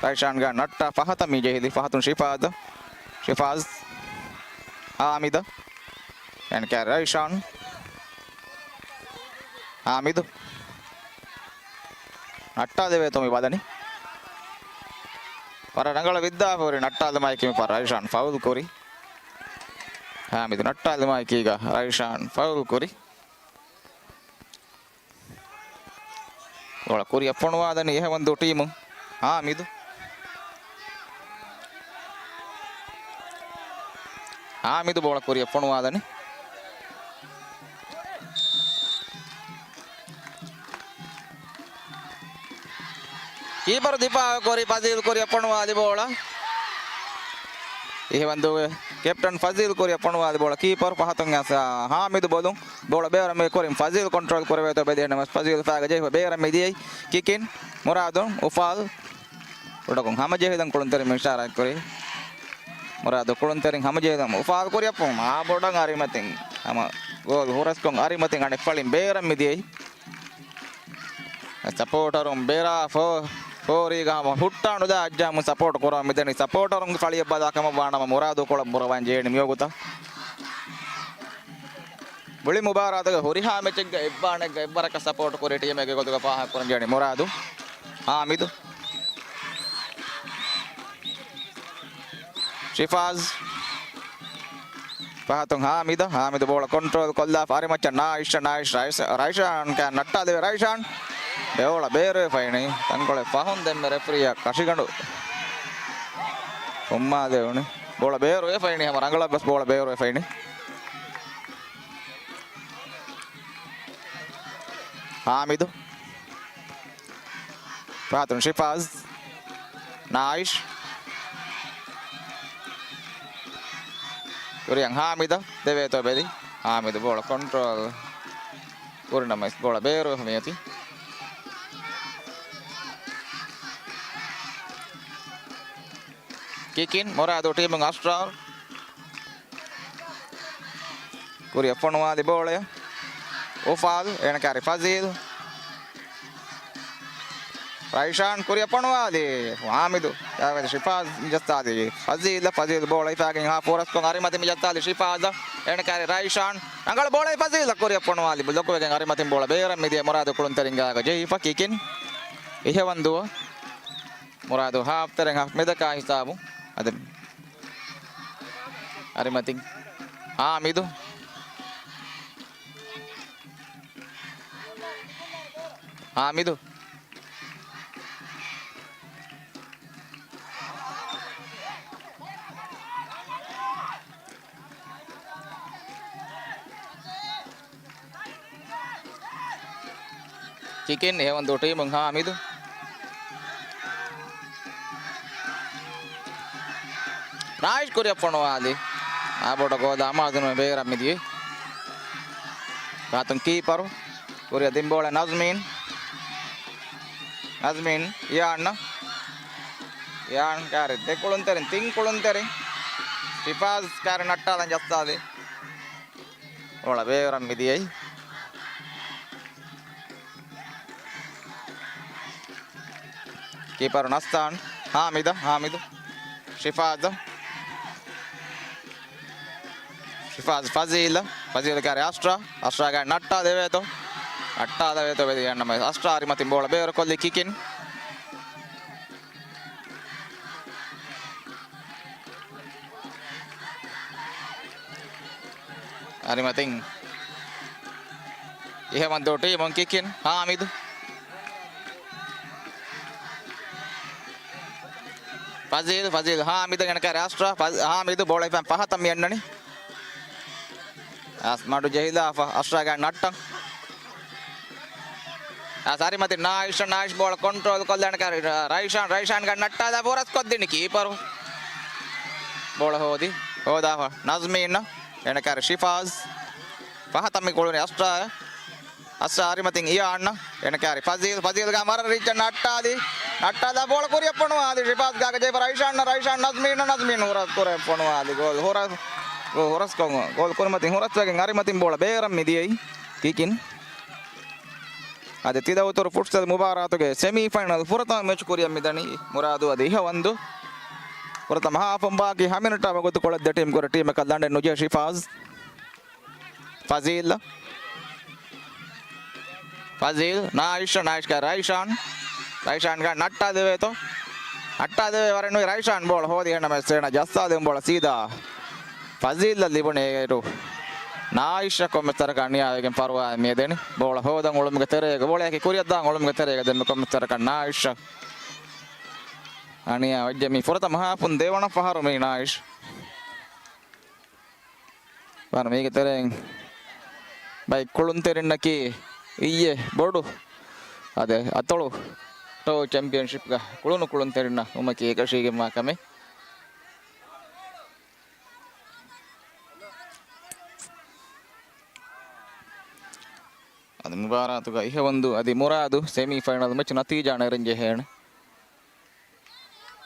ރައިޝާންގާ ނައްޓާ ފަހަތަށް މި ޖެހިލި. ފަހަތުން ޝިފާޒަށް. ޝިފާޒް. ހާމިދަށް. އެންޑް ކެރި ރައިޝާން. ހާމިދު. ނައްޓާލެވޭތޯ މި ބަލަނީ. ވަރަށް ރަނގަޅަށް ވިއްދާފަ ހުރި ނައްޓާލުމާއެކީ މި ޕަ ރައިޝާން ފައުލް ކުރި. ހާމިދު ނައްޓާލުމާއެކީގަ ރައިޝާން ފައުލް ކުރި. ބޯޅަ ކުރިއަށް ފޮނުވާލަނީ އިހެވަންދޫ ޓީމުން. ހާމިދު. ހާމިދު ބޯޅަ ކުރިއަށް ފޮނުވާލަނީ. ކީޕަރު ދިފާއު ކުރި ފަޒީލް ކުރިއަށް ފޮނުވާލި ބޯޅަ. އިހެވަންދޫގެ ކެޕްޓަން ފަޒީލް ކުރިއަށް ފޮނުވާލި ބޯޅަ ކީޕަރު ފަހަތުން އަސް ހާމިދު ބޮލުން. ބޯޅަ ބޭރަށް މި ކުރިން ފަޒީލް ކޮންޓްރޯލް ކުރެވޭތޯ ބެލި. އެހެނަސް ފަޒީލް ފާގަ ޖެހިފަ ބޭރަށް މި ދިޔައީ ކިކިން މުރާދު އުފާލް. ބޮޑަކުން ހަމަޖެހިލަން ކުޅުންތެރިން އިޝާރާތް ކުރި. މުރާދު ކުޅުންތެރިން ހަމަޖެހިލަން އުފާލް ކުރިއަށް ފޮނުވާ ބޮޑަށް އަރިމަތިން ހަމަ ގޯލް ހުރަސްކޮށް އަރިމަތިން އަނެއް ފަޅިން ބޭރަށް މި ދިޔައީ. ސަޕޯޓަރުން ބޭރާ ފޯ-، ފޯރީގަ ހަމަ ހުއްޓާނުލާ އައްޖާމު ސަޕޯޓް ކުރަމުން މިދަނީ. ސަޕޯޓަރުންގެ ފަޅިއަށް ބަލާ ކަމަށް ވާނަމަ މުރާދު ކޮޅަށް ބުރަވަން ޖެހެނީ މިވަގުތަށް. މުޅި މުބާރާތުގެ ހުރިހާ މެޗެއްގަ އެއްބާނެއްގަ އެއްވަރަކަށް ސަޕޯޓް ކުރި ޓީމެއްގެ ގޮތުގަ ފާހަގަކުރަން ޖެހެނީ މުރާދު. ހާމިދު. ޝިފާޒް. ފަހަތުން ހާމިދަށް. ހާމިދު ބޯޅަ ކޮންޓްރޯލް ކޮށްލާފަ އަރިމައްޗަށް ނާއިޝް، ނާއިޝް، ރައިޝް-، ރައިޝާން ކާ ނައްޓާލެވޭ. ރައިޝާން ބޯޅަ ބޭރުވެފައިނީ. ތަންކޮޅެއް ފަހުން ދެންމެ ރެފްރީއަށް ކަށިގަނޑު ފުއްމާލެވުނީ. ބޯޅަ ބޭރުވެފައިނީ. ހަމަ ރަނގަޅަށް ވެސް ބޯޅަ ބޭރުވެފައިނީ. ހާމިދު. ފަހަތުން ޝިފާޒް. ނާއިޝް. ކުރިއަށް ހާމިދަށް ދެވޭތޯ ބެލި. ހާމިދު ބޯޅަ ކޮންޓްރޯލް ކުރި ނަމަވެސް ބޯޅަ ބޭރުވެފަ މިއޮތީ. ކިކިން މުރާދު ޓީމުން އަސްޓްރާލް. ކުރިއަށް ފޮނުވާލި ބޯޅަޔަށް. އުފާލް، އޭނަ ކާރި ފަޒީލް. ރައިޝާން ކުރިއަށް ފޮނުވާލި. ހާމިދު. ޝިފާޒް ޖައްސާލި. ފަޒީލް، ފަޒީލް ބޯޅަ ހިފާގެން ހާ ފޯރަސްކޮށް އަރިމަތި މި ޖައްސާލި ޝިފާޒަށް. އޭނަ ކާރި ރައިޝާން. ރަނގަޅު ބޯޅަ ފަޒީލް ކުރިއަށް ފޮނުވާލި. ބްލޮކުވެގެން އަރިމަތިން ބޯޅަ ބޭރަށް މިދިޔަ މުރާދު ކުޅުންތެރިން ގާގަ ޖެހިފަ ކިކިން. އިހެވަންދޫ. މުރާދު ހާފް ތެރެއިން ހާފް މެދަކާ ހިސާބު. އަދި އަރިމަތިން ހާމިދު. ހާމިދު. ކިކިން އިހެވަންދޫ ޓީމުން ހާމިދު. ރާއިޝް ކުރިއަށް ފޮނުވާލި. އާބޮޑަށް ގޯލާ މާޒުނު ބޭރަށް މިދިޔައީ. ފަހަތުން ކީޕަރު. ކުރިއަށް ދިން ބޯޅަ ނަޒްމީން. ނަޒްމީން އިޔާން. އިޔާން ކާރި ދެ ކުޅުންތެރިން ތިން ކުޅުންތެރިން. ޝިފާޒް ކާރި ނައްޓާލަން ޖައްސާލި. ބޯޅަ ބޭރަށް މިދިޔައީ. ކީޕަރު ނަސްތާން. ހާމިދަށް، ހާމިދު. ޝިފާޒަށް. ޝިފާޒް ފަޒީލަށް. ފަޒީލް ކާރި އަސްޓްރާ. އަސްޓްރާ ގާތް ނައްޓާލެވޭތޯ. ނައްޓާލެވޭތޯ ބެލި އަންނަމަ އަސްޓްރާ އަރިމަތިން ބޯޅަ ބޭރުކޮށްލި ކިކިން. އަރިމަތިން އިހެވަންދޫ ޓީމުން ކިކިން. ހާމިދު. ފަޒީލް، ފަޒީލް ހާމިދަށް އޭނަ ކާރި އަސްޓްރާ. ފަޒް-، ހާމިދު ބޯޅަ ހިފަން ފަހަތަށް މި އަންނަނީ. އަސް މަޑު ޖެހިލާފަ އަސްޓްރާ ގާތް ނައްޓަން. އަސް އަރިމަތި ނާއިޝް، ނާއިޝް ބޯޅަ ކޮންޓްރޯލް ކޮށްލާނެ ކާރި ރައިޝާން، ރައިޝާން ގާތް ނައްޓާލާ ފޯރަސް ކޮށްދިނި ކީޕަރު. ބޯޅަ ހޯދި، ހޯދާފަ ނަޒްމީން، އޭނަ ކާރި ޝިފާޒް. ފަހަތަށް މި ކުޅުނީ އަސްޓްރާ. އަސްޓްރާ އަރިމަތިން އިޔާން، އޭނަ ކާރި ފަޒީލް، ފަޒީލް ގާ މަރަށް ރީއްޗަށް ނައްޓާލި. ނައްޓާލާ ބޯޅަ ކުރިއަށް ފޮނުވާލި ޝިފާޒް ގާގަ ޖެހިފަ ރައިޝާން، ރައިޝާން ނަޒްމީން، ނަޒްމީން ހުރަސް ކުރިއަށް ފޮނުވާލި ގޯލް ހުރަސް، ގޯލް ހުރަސްކޮށް، ގޯލް ކުރިމަތިން ހުރަސްވެގެން އަރިމަތިން ބޯޅަ ބޭރަށް މިދިޔައީ. ކިކިން. އަދި ތިލައުތުރު ފުޓްސަލް މުބާރާތުގެ ސެމީ ފައިނަލް ފުރަތަމަ މެޗް ކުރިއަށް މިދަނީ މުރާދު އަދި އިހަވަންދު. ފުރަތަމަ ހާފުން ބާކީ ހަ މިނެޓާ ވަގުތުކޮޅެއް ދެ ޓީމް ކުރެ ޓީމަކަށް ލަނޑެއް ނުޖެހޭ ޝިފާޒް. ފަޒީލް. ފަޒީލް، ނާއިޝް، ނާއިޝްގެ ރައިޝާން. ރައިޝާންގެ ނައްޓާ ދެވޭތޯ. ނައްޓާ ދެވޭ ވަރެއް ނުވި ރައިޝާން ބޯޅަ ހޯދި އެހެންނަމަވެސް އޭނަ ޖައްސާލެވުނު ބޯޅަ ސީދާ ފަޒީލްއަށް ލިބުނު އޭރު. ނާއިޝް ކޮންމެސް ތަރަކަށް އަނިޔާވެގެން ފަރުވާ މިއަދެނި. ބޯޅަ ހޯދަން އުޅުމުގެ ތެރޭގަ، ބޯޅަޔަކީ ކުރިއަށްދާން އުޅުމުގެ ތެރޭގަ ދެންމެ ކޮންމެސް ތަރަކަށް ނާއިޝް އަނިޔާ ވެއްޖެ މި ފުރަތަމަ ހާފުން ދެވަނަ ފަހަރު މި ނާއިޝް. ވަރަށް މީގެ ތެރެއިން ބައެއް ކުޅުންތެރިންނަކީ އިއްޔެ ބޮޑު އަދެ އަތޮޅު ޓޯ ޗެމްޕިއަންޝިޕްގަ ކުޅުނު ކުޅުންތެރިންނަށް ވުމަކީ އެކަށީގެންވާ ކަމެއް. އަދި މުބާރާތުގަ އިހަވަންދު އަދި މުރާދު ސެމީ ފައިނަލް މެޗް ނަތީޖާ ނެރެން ޖެހޭނެ.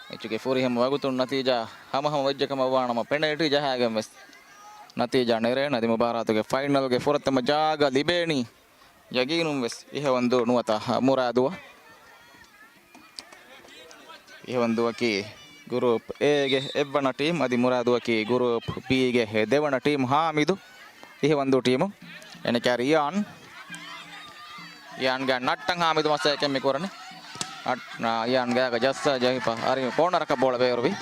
މެޗުގެ ފުރިހަމަ ވަގުތުން ނަތީޖާ ހަމަހަމަ ވެއްޖެ ކަމަށް ވާނަމަ، ޕެނަލްޓީ ޖަހާގެން ވެސް ނަތީޖާ ނެރޭނެ. އަދި މުބާރާތުގެ ފައިނަލްގެ ފުރަތަމަ ޖާގަ ލިބޭނީ ޔަގީނުން ވެސް އިހަވަންދޫ ނުވަތަ މުރާދުއަށް. އިހަވަންދޫއަކީ ގުރޫޕް އޭގެ އެއްވަނަ ޓީމް، އަދި މުރާދޫއަކީ ގުރޫޕް ބީގެ ދެވަނަ ޓީމް. ހާމިދު އިހަވަންދޫ ޓީމު. އޭނަ ކާރި އިޔާން. އިޔާންގެ ނައްޓަށް ހާމިދު މަސައްކަތް މި ކުރަނީ. އަ-، އިޔާންގެ ގާގަ ޖައްސާ ޖެހިފަ އަރި ކޯނަރަކަށް ބޯޅަ ބޭރުވި.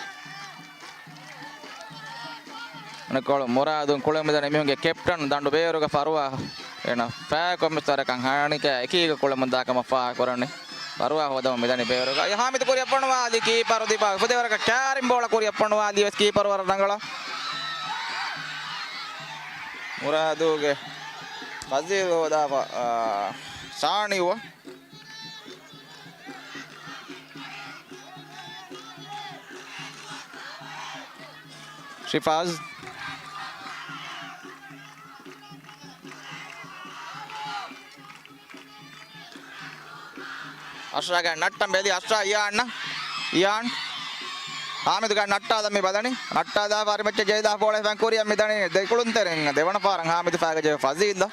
އަނެއްކޮޅު މުރާދު ކުޅެމިދަނީ މީހުންގެ ކެޕްޓަން ދަނޑު ބޭރުގަ ފަރުވާ. އޭނަ ފައި ކޮންމެސް ތަރަކަށް ހަނިކަ އެކީގަ ކުޅެމުންދާ ކަމަށް ފާހަގަކުރަނީ. ފަރުވާ ހޯދަމުން މިދަނީ ބޭރުގަ. އަދި ހާމިދު ކުރިއަށް ފޮނުވާލި ކީޕަރު ދިފާ ފުދޭވަރަކަށް ކާރިން ބޯޅަ ކުރިއަށް ފޮނުވާލީ ވެސް ކީޕަރު ވަރަށް ރަނގަޅަށް. މުރާދުގެ ފަޒީލް ހޯދާފަ، އާ، ސާނިއު. ޝިފާޒް. އަޝްރާގެ ނައްޓަން ބެލި އަޝްރާ އިޔާން. އިޔާން. ހާމިދުގެ ނައްޓާލަ މި ބަލަނީ. ނައްޓާލާ ފަރިމައްޗަށް ޖެހިލާ ބޯޅަ ފަން ކުރިއަށް މިދަނީ ދެކުޅުންތެރިން ދެވަނަ ފަހަރަށް ހާމިދު ފައިގަ ޖެހި ފަޒީލް.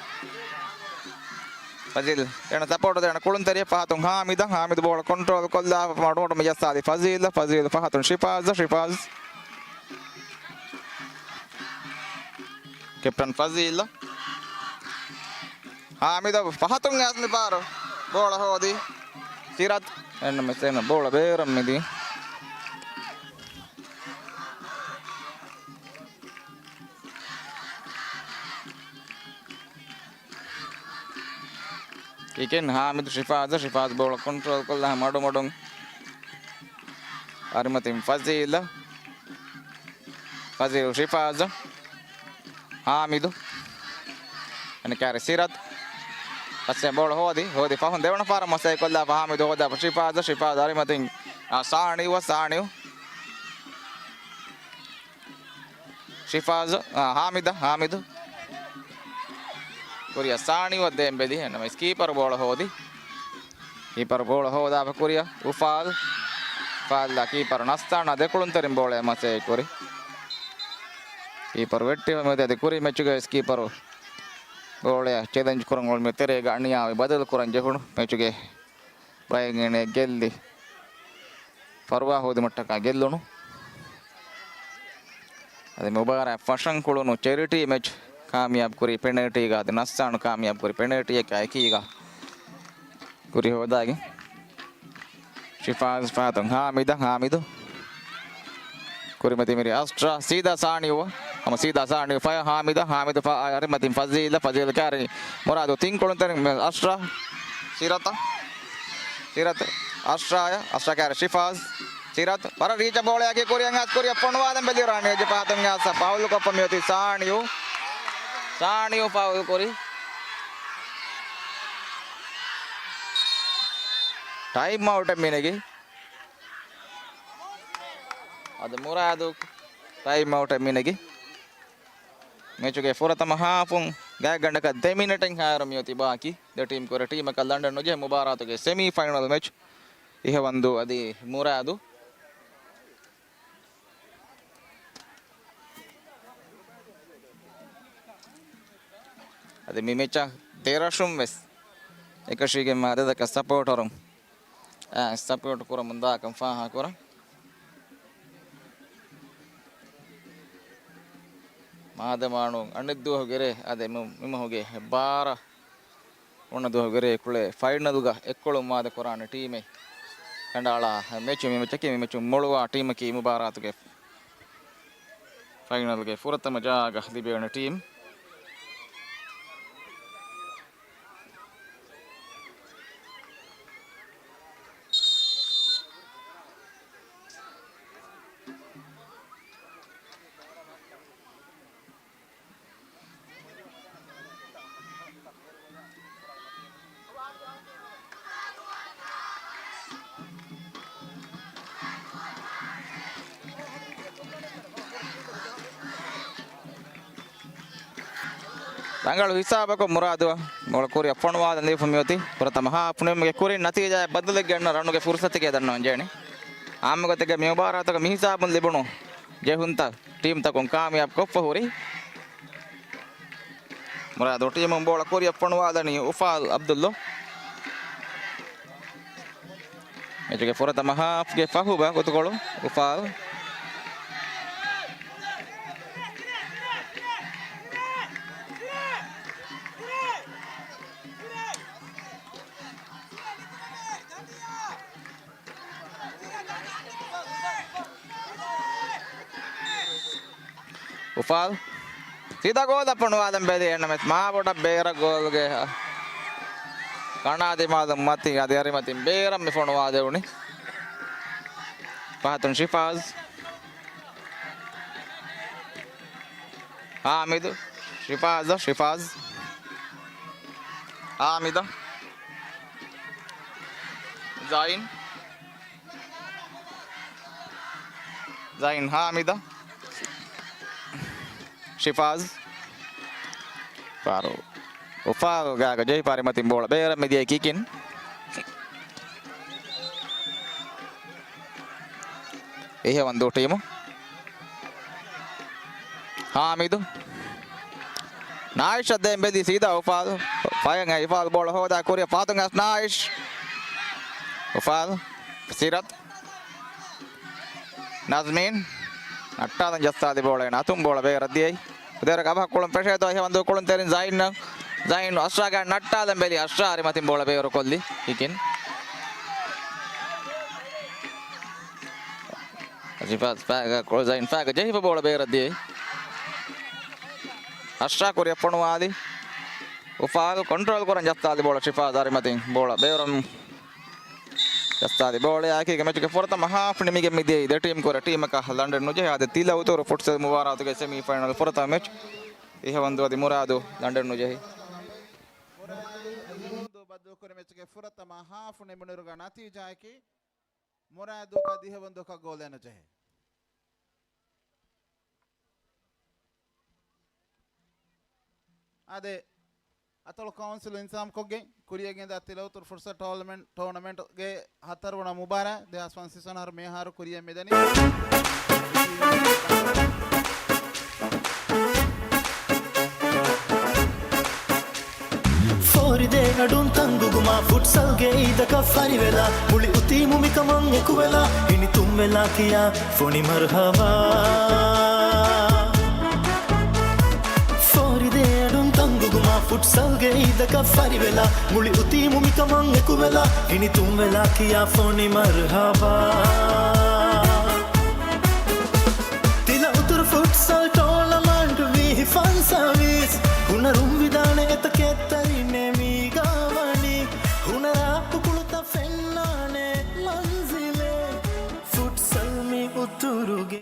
ފަޒީލް އޭނަ ސަޕޯޓު ދޭނަ ކުޅުންތެރި ފަހަތުން ހާމިދަށް. ހާމިދު ބޯޅަ ކޮންޓްރޯލް ކޮށްލާ މަޑުމަޑު މި ޖައްސާލި ފަޒީލް. ފަޒީލް ފަހަތުން ޝިފާޒް. ޝިފާޒް. ކެޕްޓަން ފަޒީލް. ހާމިދަށް ފަހަތުން އައިސް މި ބާރު ބޯޅަ ހޯދި ސިރަތް. އެންނަމެސް އޭނަ ބޯޅަ ބޭރަށް މިދީ. ކިކިން ހާމިދު ޝިފާޒަށް، ޝިފާޒް ބޯޅަ ކޮންޓްރޯލް ކޮށްލާ މަޑުމަޑުން އަރިމަތިން ފަޒީލަށް. ފަޒީލް ޝިފާޒަށް. ހާމިދު. އަނެކާރި ސިރަތް. ފަސްވެ ބޯޅަ ހޯދި. ހޯދި ފަހުން ދެވަނަ ފަހަރަށް މަސައްކަތް ކޮށްލާފަ ހާމިދު ހޯދާފަ ޝިފާޒަށް. ޝިފާޒް އަރިމަތިން، އާ، ސާނިއު، ސާނިއު. ޝިފާޒު، އާ، ހާމިދަށް، ހާމިދު. ކުރިއަށް ސާނިއު ދޭން ބެލި. އެންނަމެސް ކީޕަރު ބޯޅަ ހޯދި. ކީޕަރު ބޯޅަ ހޯދާފަ ކުރިއަށް އުފާލް. އުފާލްއާ ކީޕަރު ނަސްތާނާ ދެކުޅުންތެރިން ބޯޅަޔަށް މަސައްކަތް ކުރި. ކީޕަރު ވެއްޓިފަ މިއޮތީ އަދި ކުރީ މެޗުގައި ވެސް ކީޕަރު ބޯޅަޔަށް ޗެލެންޖް ކުރަން އުޅުމުގެ ތެރޭގަ އަނިޔާވި ބަދަލު ކުރަން ޖެހުނު މެޗުގެ ބައެއް އޭނަ ގެއްލި ފަރުވާ ހޯދުމަށްޓަކާ ގެއްލުނު. އަދި މުބާރާތް ފަށަން ކުޅުނު ޗެރިޓީ މެޗް ކާމިޔާބު ކުރީ ޕެނަލްޓީގަ، އަދި ނައްސާނު ކާމިޔާބު ކުރީ ޕެނަލްޓީއަކާ އެކީގަ. ކުރި ހޯދާގެން. ޝިފާޒް ފަހަތުން ހާމިދަށް، ހާމިދު. ކުރިމަތި މިރި އަސްޓްރާ، ސީދާ ސާނިއު. ހަމަ ސީދާ ސާނިއު ފަޔަ ހާމިދަށް، ހާމިދު ފަ-، އަރިމަތިން ފަޒީލަށް، ފަޒީލް ކާރި މުރާދު ތިން ކުޅުންތެރިން އަސްޓްރާ. ސިރަތަށް. ސިރަތު. އަސްޓްރާޔަށް، އަސްޓްރާ ކާރި ޝިފާޒް. ސިރަތު. ވަރަށް ރީޗަށް ބޯޅަޔަކީ ކުރިއަށް އައިސް ކުރިއަށް ފޮނުވާލަން ބެލި ރާނީ އެއްޗެއް ފަހަތުން އައިސް ފައުލު ކޮށްފަ މިއޮތީ ސާނިއު. ސާނިއު ފައުލު ކުރި. ޓައިމް އައުޓެއް މިނެގި. އަދި މުރާދު ޓައިމް އައުޓެއް މިނެގި. މެޗުގެ ފުރަތަމަ ހާފުން ގާތްގަނޑަކަށް ދެ މިނެޓެއް ހާރު މިއޮތީ ބާކީ. ދެ ޓީމް ކުރެ ޓީމަކަށް ލަނޑެއް ނުޖެހޭ މުބާރާތުގެ ސެމީ ފައިނަލް މެޗް. އިހަވަންދޫ އަދި މުރާދު. އަދި މި މެޗަށް ދެރަށުން ވެސް އެކަށީގެން މާ ދެދަކަށް ސަޕޯޓަރުން، އާ، ސަޕޯޓް ކުރަމުން ދާކަން ފާހަގަކުރަން. މާދަމާނު އަނެއް ދުވަހު ގެރޭ އަދި މު-، މިމަހުގެ ބާރަ އޮންނަ ދުވަހު ގެރޭ ކުޅޭ ފައިނަލްގަ އެއްކޮޅުން ވާދަ ކުރާނެ ޓީމެއް ކަނޑައަޅާ މެޗު. މި މެޗަކީ މި މެޗު މޮޅުވާ ޓީމަކީ މުބާރާތުގެ ފައިނަލްގެ ފުރަތަމަ ޖާގަ ލިބޭނެ ޓީމް. ރަނގަޅު ހިސާބަކުން މުރާދުއަށް ބޯޅަ ކުރިއަށް ފޮނުވާލަން ދީފަ މިއޮތީ ފުރަތަމަ ހާފް ނިމުމުގެ ކުރިން ނަތީޖާއެއް ބަދަލެއްގަ އަންނަ ރަނުގެ ފުރުސަތެކޭ ދަންނަވަން ޖެހެނީ. އާއްމުގޮތެއްގަ މި މުބާރާތުގަ މިހިސާބުން ލިބުނު ޖެހުންތައް ޓީމްތަކުން ކާމިޔާބު ކޮށްފަ ހުރި. މުރާދު ޓީމުން ބޯޅަ ކުރިއަށް ފޮނުވާލަނީ އުފާލް އަބްދުﷲ. މެޗުގެ ފުރަތަމަ ހާފްގެ ފަހުބަ ގޮތުކޮޅު އުފާލް. އުފާލް. ސީދާ ގޯލަށް ފޮނުވާލަން ބެލި އެންއެމްއެސް މާބޮޑަށް ބޭރަށް ގޯލްގެ ކަނާ ދިމާލުން މަތި އަދި އަރިމަތިން ބޭރަށް މި ފޮނުވާލެވުނީ. ފަހަތުން ޝިފާޒް. ހާމިދު. ޝިފާޒަށް، ޝިފާޒް. ހާމިދަށް. ޒައިން. ޒައިން ހާމިދަށް. ޝިފާޒް. ފާރު. އުފާލް ގާގަ ޖެހިފަ އަރިމަތިން ބޯޅަ ބޭރަށް މިދިޔައީ ކިކިން. އިހަވަންދޫ ޓީމު. ހާމިދު. ނާއިޝަށް ދޭން ބެލީ ސީދާ އުފާލް. ފަޔަށް އެ އުފާލް ބޯޅަ ހޯދާ ކުރިއަށް ފާތުން އަސް ނާއިޝް. އުފާލް. ސިރަތް. ނަޒްމީން. ނައްޓާލަން ޖައްސާލި ބޯޅައެއް ނަތުން ބޯޅަ ބޭރަށް ދިޔައީ. ދެރަކަށް އަބަހަށް ކުޅުން ފެށޭތޯ އިހަވަންދޫ ކުޅުންތެރިން ޒައިން. ޒައިން އަޝްރާގެ ނައްޓާލަން ބެލީ އަޝްރާ އަރިމަތިން ބޯޅަ ބޭރު ކޮށްލީ. ކިކިން. ޒައިން ފާގަ ޖެހިފަ ބޯޅަ ބޭރަށް ދިޔައީ. އަޝްރާ ކުރިއަށް ފޮނުވާލި. އުފާލް ކޮންޓްރޯލް ކުރަން ޖައްސާލި ބޯޅަ ޝިފާޒް އަރިމަތިން ބޯޅަ ބޭރުން ޖައްސާލި ބޯޅައާ އެކީގަ މެޗުގެ ފުރަތަމަ ހާފް ނިމިގެން މިދިޔައީ ދެ ޓީމް ކުރެ ޓީމަކަށް ލަނޑެއް ނުޖެހި. އާދެ ތިލަ އުތުރު ފުޓްސަލް މުބާރާތުގެ ސެމީ ފައިނަލް ފުރަތަމަ މެޗް އިހަވަންދޫ އަދި މުރާދު ލަނޑެއް ނުޖެހި. މުރާދު އިހަވަންދޫ ބައްދަލުކުރި މެޗުގެ ފުރަތަމަ ހާފް ނިމުނުއިރުގަ ނަތީޖާއަކީ މުރާދުކަށް އިހަވަންދޫކަށް ގޯލެއް ނުޖެހޭ. އާދެ، އަތޮޅު ކައުންސިލު އިންތިޒާމްކޮށްގެން ކުރިޔަށް ގެންދާ ތިލަ އުތުރު ފުޓްސަލް ޓޯނަމެންޓް، ޓޯނަމެންޓްގެ ހަތަރުވަނަ މުބާރާތް ދެހާސް ފަންސަވީސް ވަނަ އަހަރު މޭ އަހަރު ކުރިޔަށް މިދަނީ. ފޯރިދޭ އަޑުން ތަންގުގުމާ ފުޓްސަލްގެ އީދަކަށް ފަރިވެލާ، މުޅި އުތީމު މިކަމަށް އެކުވެލާ، ހިނިތުންވެލާ ކިޔާ ފޮނި މަރުހަބާ. ފޯރިދޭ އަޑުން ތަންގުގުމާ ފުޓްސަލްގެ އީދަކަށް ފަރިވެލާ، މުޅި އުތީމު މިކަމަށް އެކުވެލާ، ހިނިތުންވެލާ ކިޔާ ފޮނި މަރުހަބާ. ތިލަ އުތުރު ފުޓްސަލް ޓޯނަމަންޓް ވީހި ފަންސަވީސް، ހުނަރުން ވިދާނެ އެތަކެއް ތަރިނެ މީގާ ވަނީ، ހުނަރާ ހުކުޅުތައް ފެންނާނެ މަންޒިލެއް، ފުޓްސަލް މި އުތުރުގެ.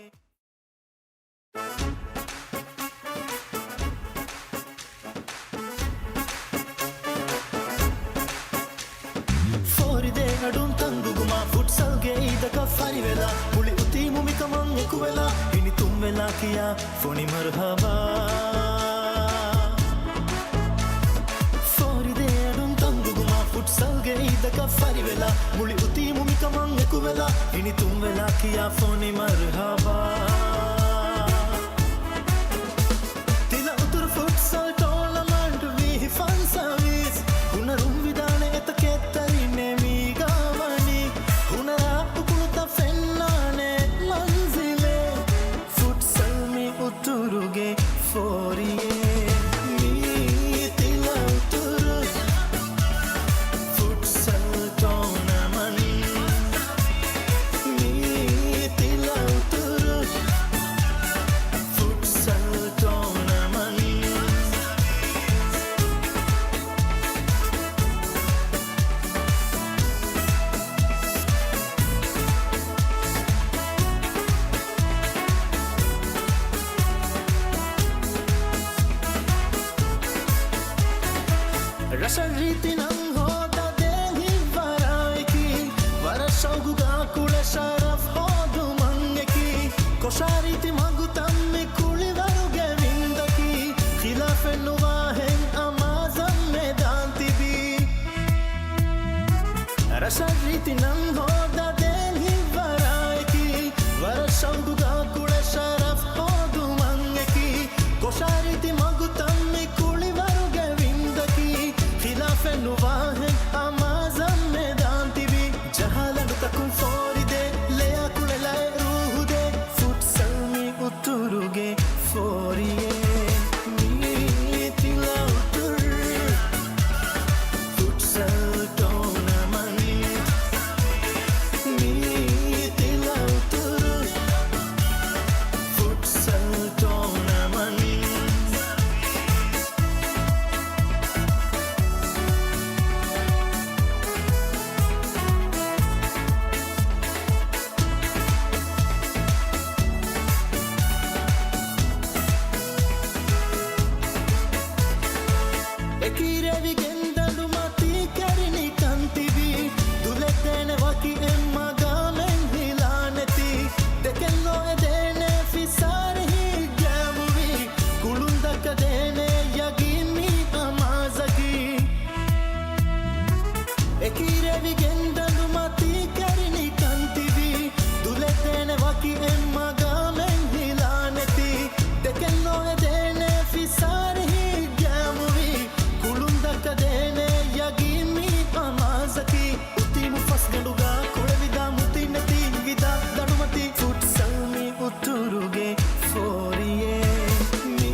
ފޯރިދޭ އަޑުން ތަންގުގުމާ ފުޓްސަލްގެ އީދަކަށް ފަރިވެލާ، މުޅި އުތީމު މިކަމަށް އެކުވެލާ، ހިނިތުންވެލާ ކިޔާ ފޮނި މަރުހަބާ. ފޯރިދޭ އަޑުން ތަންގުގުމާ ފުޓްސަލްގެ އީދަކަށް ދަކަށް ފަރިވެލާ، މުޅި އުތީމު މިކަމަށް އެކުވެލާ، ހިނިތުންވެލާ ކިޔާ ފޮނި މަރުހަބާ. ތިލަ އުތުރު ފުޓްސަލް ޓޯނަމަންޓް ވީހި ފަންސަވީސް، ހުނަރުން ވިދާނެ އެތަކެއް ތަރިނެ މީގާ ވަނީ، ހުނަރާ އުކުޅުތައް ފެންނާނެ މަންޒިލެއް. ފުޓްސަލް މި އުތުރުގެ ފޯރިއެއް. މީ ތިލަ އުތުރު ފުޓްސަލް ޓޯނަމަންޓް. މީ ތިލަ އުތުރު ފުޓްސަލް ޓޯނަމަންޓް. ރަށަށް ރީތި ނަން ހޯދާ ދޭން ހިތްވަރާއެކީ، ވަރަށް ޝައުގުގާ ކުޅެ ޝަރަފް ހޯދުމަށް އެކީ، ކޮށާ ރީތި މަގުތައް މި ކުޅިވަރުގެ ވިންދަކީ، ޚިލާފެއް ނުވާހެން އަމާޒަށް މެދާން ތިބީ. ރަށަށް ރީތި ނަން ހޯދާ ދޭން ހިތްވަރާއެކީ، ވަރަށް ޝައުގުގާ ކުޅެ ޝަރަފް ހޯދުމަށް އެކީ، ކޮށާ ރީތި މަގުތައް މި ކުޅިވަރުގެ ވިންދަކީ، ޚިލާފެއް ނުވާހެން އަމާޒަށް މެދާން ތިބީ. ޖަހާ ލަނޑުތަކުން ފޯރިދޭ، ލެޔާ ކުޅެލައެއް ރޫހުދޭ، ފުޓްސަލް މި އުތުރުގެ ފޯރިއެއް. މީ ތިލަ އުތުރު ފުޓްސަލް ޓޯނަމަންޓް. މީ ތިލަ އުތުރު ފުޓްސަލް ޓޯނަމަންޓް. އެކީ ރޭވިގެން ދަނޑު މަތީ ކެރިނިކަން ތިބީ، ދުލެއް ދޭނެ ވަކި އެއް މަގާމެއް ހިލާ ނެތި، ދެކެއް ލޯ އެދޭނެ ފިސާރި ހިތްގައިމުވީ، ކުޅުން ދައްކަދޭނެ ޔަގީން މީ އަމާޒަކީ. އެކީ ރޭވިގެން ދަނޑު މަތީ ކެރިނިކަން ތިބީ، ދުލެއް ދޭނެ ވަކި އެއް މަގާމެއް ހިލާ ނެތި، ދެކެއް ލޯ އެދޭނެ ފިސާރި ހިތްގައިމުވީ، ކުޅުން ދައްކަދޭނެ ޔަގީން މީ އަމާޒަކީ. އުތީމު ފަސްގަނޑުގާ ކުޅެވިދާ މުތި ނެތި ވިދާ ދަނޑުމަތި، ފުޓްސަލް މި އުތުރުގެ ފޯރިއެއް. މީ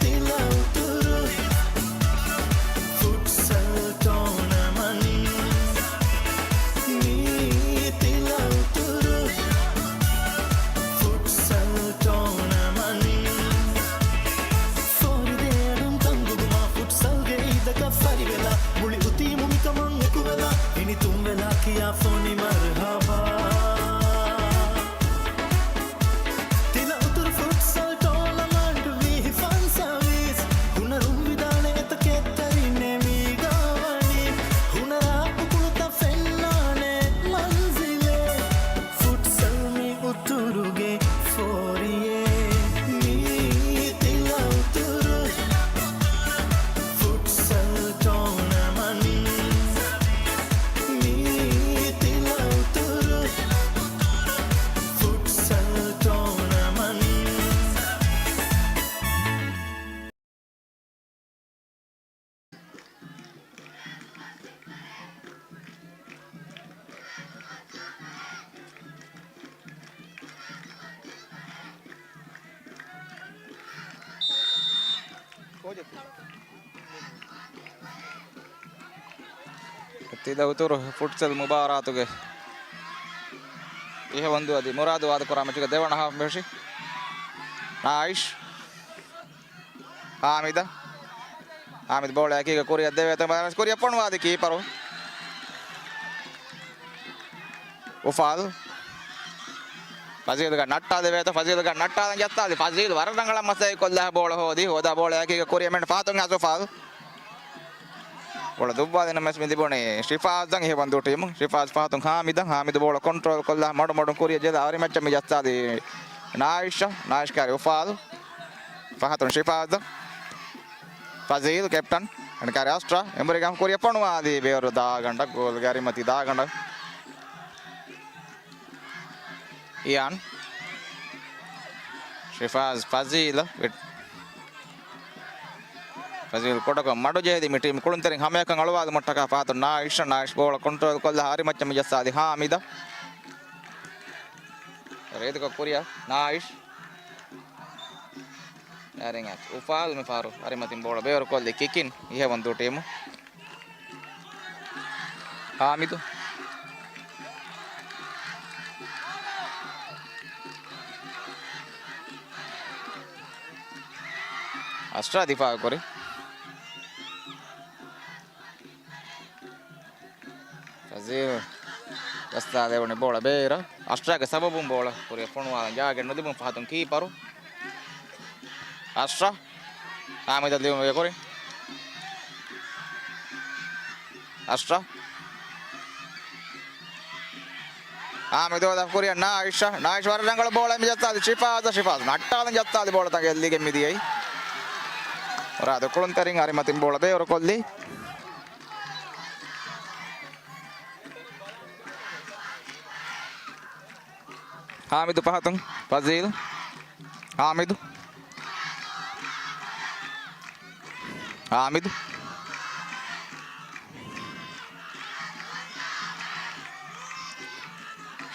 ތިލަ އުތުރު ފުޓްސަލް ޓޯނަމަންޓް. މީ ތިލަ އުތުރު ފުޓްސަލް ޓޯނަމަންޓް. ފޯރިދޭ އަޑުން ތަންގުގުމާ ފުޓްސަލްގެ އީދަކަށް ފަރިވެލާ، މުޅި އުތީމު މިކަމަށް އެކުވެލާ، ހިނިތުންވެލާ ކިޔާ ފޮނި މަރުހަބާ. ތިލަ އުތުރު ފުޓްސަލް ޓޯނަމަންޓް ވީހި ފަންސަވީސް، ހުނަރުން ވިދާނެ އެތަކެއް ތަރިނެ މީގާ ވަނީ، ހުނަރާ އުކުޅުތައް ފެންނާނެ މަންޒިލެއް. ފުޓްސަލް މި އުތުރުގެ ފޯރިއެއް. މީ ތިލަ އުތުރު ފުޓްސަލް ޓޯނަމަންޓް. މީ ތިލަ އުތުރު ފުޓްސަލް ޓޯނަމަންޓް. ތިލަ އުތުރު ފުޓްސަލް މުބާރާތުގެ އިހަވަންދު އަދި މުރާދު ވާދަކުރާ މެޗުގެ ދެވަނަ ހާފް މެޗު. ނާއިޝް. ހާމިދަށް. ހާމިދު ބޯޅަ އެކީގަ ކުރިއަށް ދެވޭތޯ ބަލާނަސް ކުރިއަށް ފޮނުވާދި ކީޕަރު. އުފާލް. ފަޒީލްގަ ނައްޓާލެވޭތޯ، ފަޒީލްގަ ނައްޓާލަން ޖައްސާލި. ފަޒީލް ވަރަށް ރަނގަޅަށް މަސައްކަތް ކޮށްލާ ބޯޅަ ހޯދި. ހޯދާ ބޯޅަ އެކީގަ ކުރިއަށް މެން ފާތުން އަސް އުފާލް. ބޯޅަ ދުއްވާލިނަމަސް މި ލިބުނީ ޝިފާޒަށް އިހަވަންދޫ ޓީމު. ޝިފާޒް ފަހަތުން ހާމިދަށް. ހާމިދު ބޯޅަ ކޮންޓްރޯލް ކޮށްލާ މަޑުމަޑުން ކުރިއަށް ޖެލާ އަރިމައްޗަށް މި ޖައްސާލި ނާއިޝް. ނާއިޝް ކާރި އުފާލް. ފަހަތުން ޝިފާޒަށް. ފަޒީލް ކެޕްޓަން. އަނެކާރި އަސްޓްރާ އެނބުރިގަ ކުރިއަށް ފޮނުވާލީ ބޭރު ދާގަނޑަށް، ގޯލްގެ އަރިމަތި ދާގަނޑަށް. އިޔާން. ޝިފާޒް ފަޒީލަށް ވެ-، ފަޒީލް ކުޑަކޮށް މަޑު ޖެހިލި މި ޓީމް ކުޅުންތެރިން ހަމަޔަކަށް އަޅުވާލުމަށްޓަކާ ފަހަތުން ނާއިޝް، ނާއިޝް ބޯޅަ ކޮންޓްރޯލް ކޮށްލާ އަރިމައްޗަށް މި ޖައްސާލި ހާމިދަށް. ރޭދަކޮށް ކުރިއަށް ނާއިޝް. އެރިން އެޗް އުފާލް މި ފަހަރު އަރިމަތިން ބޯޅަ ބޭރުކޮށްލި ކިކިން އިހެވަންދޫ ޓީމު. ހާމިދު. އަސްޓްރާ ދިފާއު ކުރި. ފަޒީލް ޖައްސާލެވުނީ ބޯޅަ ބޭރަށް. އަސްޓްރާގެ ސަބަބުން ބޯޅަ ކުރިއަށް ފޮނުވާލަން ޖާގައެއް ނުލިބުން ފަހަތުން ކީޕަރު. އަސްޓްރާ. ހާމިދަށް ލިބުމުގެ ކުރިން. އަސްޓްރާ. ހާމިދު ދަފް ކުރިއަށް ނާއިޝް. ނާއިޝް ވަރަށް ރަނގަޅު ބޯޅަ މި ޖައްސާލި ޝިފާޒަށް. ޝިފާޒް ނައްޓާލަން ޖައްސާލި ބޯޅަ ތަނގަށް ލިގެން މިދިޔައީ. މުރާދު ކުޅުންތެރިން އަރިމަތިން ބޯޅަ ބޭރުކޮށްލީ. ހާމިދު ފަހަތުން ފަޒީލް. ހާމިދު. ހާމިދު.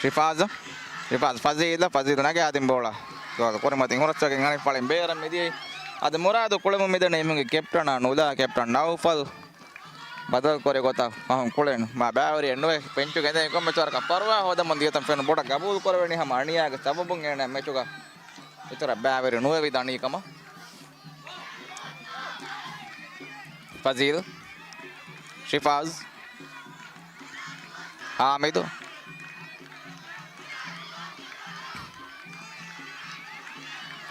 ޝިފާޒަށް. ޝިފާޒް ފަޒީލަށް. ފަޒީލް ނަގައިދިން ބޯޅަ ގޯލް ކުރިމަތިން ހުރަސްވެގެން އަނެއް ފަޅިން ބޭރަށް މިދިޔައީ. އަދި މުރާދު ކުޅެމުން މިދަނީ އިމުގެ ކެޕްޓަނާ ނުލާ ކެޕްޓަން ނައުފަލް. ބަދަލު ކުރި ގޮތަށް ފަހުން ކުޅެން މާ ބައިވެރިއެއް ނުވެ، ބެންޗުގެ އިނދެގެން ކޮންމެ ވަރަކަށް ފަރުވާ ހޯދަމުން ދިޔަތަން ފެނުން ބޮޑަށް ގަބޫލު ކުރެވެނީ ހަމަ އަނިޔާގެ ސަބަބުން އޭނާ މެޗުގަ އިތުރަށް ބައިވެރި ނުވެވި ދަނީ ކަމަށް. ފަޒީލް، ޝިފާޒް، ހާމިދު.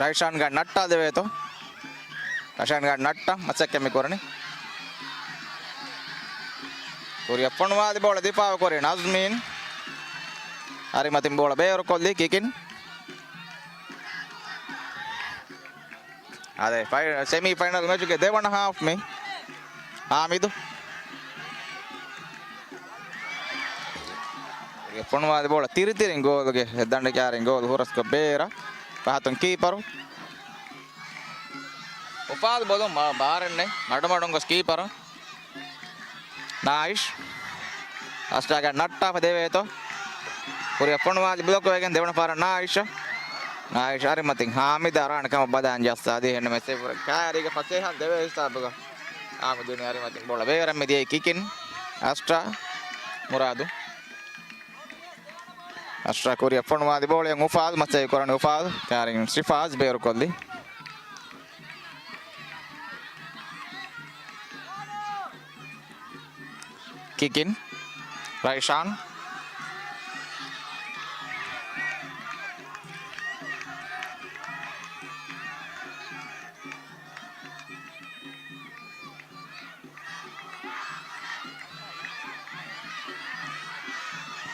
ރައިޝާންގެ ނައްޓާ ދެވޭތޯ. ރައިޝާންގެ ނައްޓާ މަސައްކަތް މި ކުރަނީ. ކުރިއަށް ފޮނުވާލި ބޯޅަ ދިފާއު ކުރި ނަޒްމީން. އަރިމަތިން ބޯޅަ ބޭރުކޮށްލީ ކިކިން. އާދެ، ފައި-، ސެމީ ފައިނަލް މެޗުގެ ދެވަނަ ހާފް މި. ހާމިދު. ފޮނުވާލި ބޯޅަ ތިރިތިރިން ގޯލުގެ ދަނޑި ކާރިން ގޯލް ހުރަސްކޮށް ބޭރަށް ފަހަތުން ކީޕަރު. އުފާލް ބޮލުން މަ-، ބާރެއް ނެތް. މަޑުމަޑުން ގޮސް ކީޕަރު. ނާއިޝް. އަސްޓާގެ ނައްޓާފަ ދެވޭތޯ. ކުރިއަށް ފޮނުވާލި ބްލޮކް ވެގެން ދެވަނަ ފަހަރަށް ނާއިޝް. ނާއިޝް އަރިމަތިން ހާމިދަށް ރާނެ ކަމަށް ބަލާން ޖައްސާދީ ހެންނަމެސް ކާރީގެ ފަސޭހަ ދެވޭ ހިސާބުގަ ހާމިދުނި އަރިމަތިން ބޯޅަ ބޭރަށް މިދިޔައީ ކިކިން. އަސްޓާ މުރާދު. އަސްޓާ ކުރިއަށް ފޮނުވާލި ބޯޅައިން އުފާލް މަސައްކަތް ކުރަނީ އުފާލް. ކާރިން ޝިފާޒް ބޭރުކޮށްލި. ކިކިން. ރައިޝާން.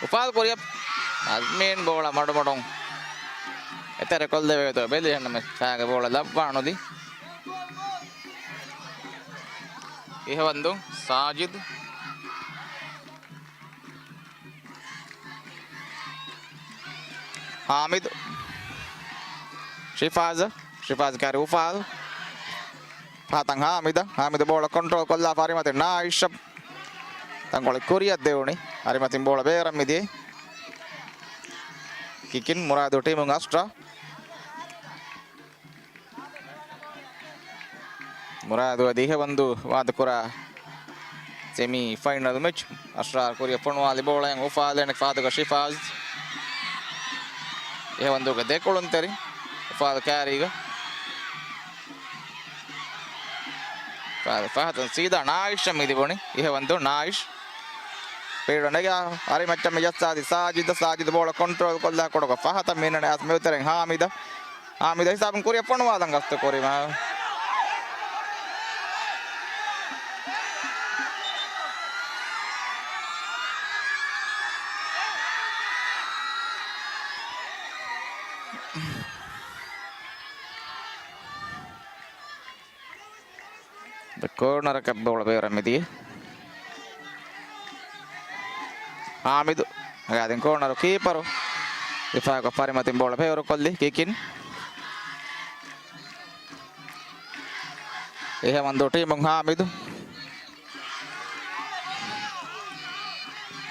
އުފާލް ކުރިއަށް ނަޒްމީން ބޯޅަ މަޑުމަޑުން އެތެރެކޮށްލެވޭތޯ ބެލި ހެންނަމެސް ފައިގެ ބޯޅަ ލައްވާނުލި. އިހެވަންދު ސާޖިދު. ހާމިދު. ޝިފާޒަށް. ޝިފާޒް ކާރި އުފާލް. ފަހަތަށް ހާމިދަށް. ހާމިދު ބޯޅަ ކޮންޓްރޯލް ކޮށްލާފަ އަރިމަތިން ނާއިޝް. ތަންކޮޅެއް ކުރިއަށް ދެވުނީ. އަރިމަތިން ބޯޅަ ބޭރަށް މިދިޔައީ. ކިކިން މުރާދު ޓީމުން އަސްޓްރާ. މުރާދު އަދި އިހެވަންދު ވާދަކުރާ ސެމީ ފައިނަލް މެޗް. އަސްޓްރާ ކުރިއަށް ފޮނުވާލި ބޯޅައިން އުފާލް އަނެއް ފަހަތުގަ ޝިފާޒް. އިހެވަންދުގެ ދެ ކުޅުންތެރިން އުފާލް ކާރީގަ. ފަ-، ފަހަތުން ސީދާ ނާއިޝް މި ލިބުނީ. އިހެވަންދު ނާއިޝް. ފީލްޑަށް ނެގާ އަރިމައްޗަށް މި ޖައްސާދީ ސާޖިދަށް. ސާޖިދު ބޯޅަ ކޮންޓްރޯލް ކޮށްލާ ކުޑަކޮށް ފަހަތަށް މިންނަނީ އަސް މެދުތެރެއިން ހާމިދަށް. ހާމިދަށް ހިސާބުން ކުރިއަށް ފޮނުވާލަން ގަސްތު ކުރީމަ. ކޯނަރަކަށް ބޯޅަ ބޭރަށް މިދިޔަ. ހާމިދު. އަގާދިން ކޯނަރު ކީޕަރު ދިފާކޮށް ފަރިމަތިން ބޯޅަ ބޭރުކޮށްލި ކިކިން. އިހަވަންދޫ ޓީމުން ހާމިދު.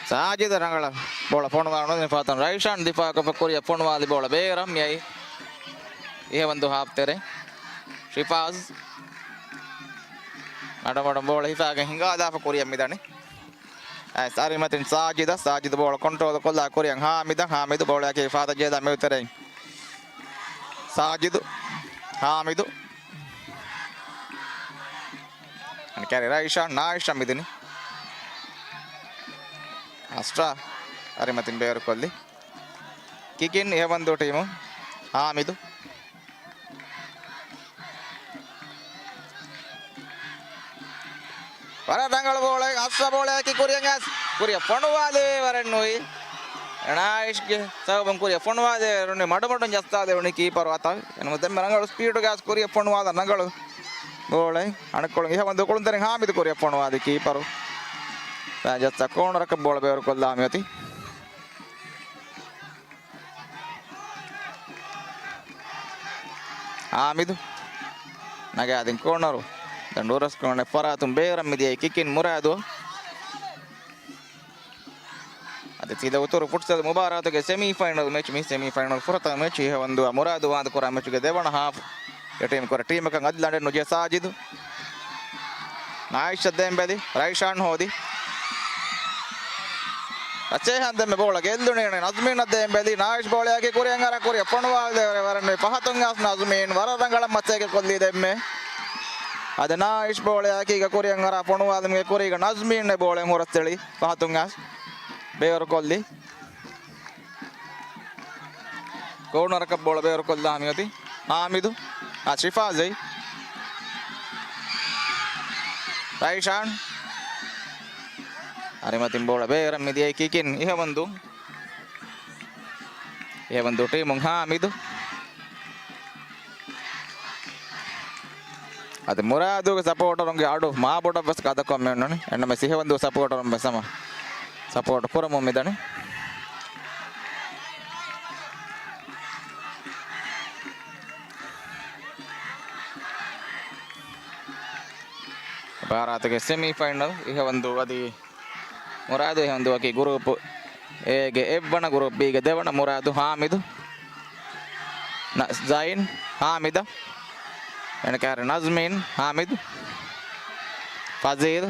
ސާޖިދަށް ރަނގަޅަށް ބޯޅަ ފޮނުވާ ނުދެން ފަހަތުން ރައިޝާން ދިފާކޮށް ކުރިއަށް ފޮނުވާލި ބޯޅަ ބޭރަށް މިއައީ. އިހަވަންދޫ ހާފް ތެރޭ. ޝިފާޒް. އަޑުމަޑުން ބޯޅަ ހިފާގެން ހިނގާލާފަ ކުރިއަށް މިދަނީ. އައިސް އަރިމަތިން ސާޖިދަށް، ސާޖިދު ބޯޅަ ކޮންޓްރޯލް ކޮށްލާ ކުރިއަށް ހާމިދަށް، ހާމިދު ބޯޅައަކީ ފަހަތަށް ޖެހިލާ މެދުތެރެއިން ސާޖިދު، ހާމިދު. އަނެކާރި ރައިޝާން، ނާއިޝް މިދިނީ. އަސްޓްރާ އަރިމަތިން ބޭރުކޮށްލި. ކިކިން އިހަވަންދޫ ޓީމު. ހާމިދު. ވަރަށް ރަނގަޅު ބޯޅައެއް، އަސްރާ ބޯޅައަކީ ކުރިއަށް އަސް، ކުރިއަށް ފޮނުވާލެވޭ ވަރެއް ނުވި. ނާއިޝްގެ ސަބަބުން ކުރިއަށް ފޮނުވާލެވޭ ވަރެއް ނުވި. މަޑުމަޑުން ޖައްސާލެވުނީ ކީޕަރު އަތަށް. އެނަމަ ދެންމެ ރަނގަޅު ސްޕީޑުގައި ކުރިއަށް ފޮނުވާލާ ރަނގަޅު ބޯޅައެއް. އަނެއްކޮޅުން އިހަވަންދޫ ކުޅުންތެރިން ހާމިދު ކުރިއަށް ފޮނުވާލި ކީޕަރު. ޖައްސާ ކޯނަރަކަށް ބޯޅަ ބޭރުކޮށްލާ މިއޮތީ. ހާމިދު. ނަގާދިން ކޯނަރު. ދަނޑުރަސްކޮނެ ފަރާތުން ބޭރަށް މިދިޔައީ ކިކިން މުރާދު. އަދި ތިލަ އުތުރު ފުޓްސަލް މުބާރާތުގެ ސެމީ ފައިނަލް މެޗް، މި ސެމީ ފައިނަލް ފުރަތަމަ މެޗް އިހަވަންދޫ މުރާދު ވާނދު ކުރާ މެޗުގެ ދެވަނަ ހާފް. އެ ޓީމް ކުރެ ޓީމަކަށް އަދި ލަނޑެއް ނުޖެހޭ ސާޖިދު. ނާއިޝް ދޭން ބެލި، ރައިޝާން ހޯދި. ރައްޗޭހާން ދެންމެ ބޯޅަ ގެއްލުނީ ނަޒްމީނަށް ދޭން ބެލި. ނާއިޝް ބޯޅައަކީ ކުރިއަށް އަރާ ކުރިއަށް ފޮނުވާލެވޭ ވަރެއް ނުވި. ފަހަތުން އަސް ނަޒްމީން ވަރަށް ރަނގަޅަށް މަސައްކަތް ކޮށްލީ ދެންމެ. އަދި ނާއިޝް ބޯޅައަކީ ކުރިއަށް އަރާ ފޮނުވާލުމުގެ ކުރީގަ ނަޒްމީން އެ ބޯޅަ ހުރަސްއެޅި ފަހަތުން އަސް ބޭރުކޮށްލި. ކޯނަރަކަށް ބޯޅަ ބޭރުކޮށްލާ މިއޮތީ ހާމިދު. އާ، ޝިފާޒް އެއީ. ރައިޝާން. އަރިމަތިން ބޯޅަ ބޭރަށް މިދިޔައީ ކިކިން އިހަވަންދޫ. އިހަވަންދޫ ޓީމުން ހާމިދު. އަދި މުރާދުގެ ސަޕޯޓަރުންގެ އަޑު މާބޮޑަށް ވެސް ގަދަކޮށް މި އޮންނަނީ. އެންނަމެސް އިހަވަންދޫ ސަޕޯޓަރުން ވެސް ހަމަ ސަޕޯޓް ކުރަމުން މިދަނީ. މުބާރާތުގެ ސެމީ ފައިނަލް އިހަވަންދޫ އަދި މުރާދު. އިހަވަންދޫއަކީ ގުރޫޕް އޭގެ އެއްވަނަ، ގުރޫޕް ބީގެ ދެވަނަ. މުރާދު، ހާމިދު، ނަ-، ޒައިން، ހާމިދަށް، އަނެކާރި ނަޒްމީން، ހާމިދު، ފަޒީލް،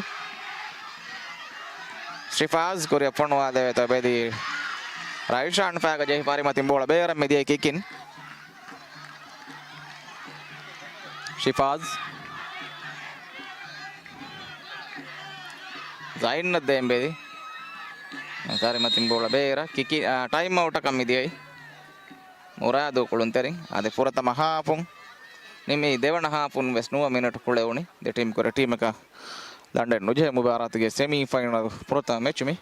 ޝިފާޒް ކުރިއަށް ފޮނުވާލެވޭތޯ ބެލީ. ރައިޝާން ފައިގަ ޖެހި ފަރިމަތިން ބޯޅަ ބޭރަށް މިދިޔައީ ކިކިން. ޝިފާޒް. ޒައިންއަށް ދޭން ބެލި. ފަރިމަތިން ބޯޅަ ބޭރަށް ކިކި-، އާ، ޓައިމް އައުޓަކަށް މިދިޔައީ. މުރާދު ކުޅުންތެރިން. އަދި ފުރަތަމަ ހާފުން ނިމި ދެވަނަ ހާފުން ވެސް ނުވަ މިނެޓު ކުޅެވުނީ. ދެ ޓީމް ކުރެ ޓީމަކަށް ލަނޑެއް ނުޖެހޭ މުބާރާތުގެ ސެމީ ފައިނަލް ފުރަތަމަ މެޗު މި.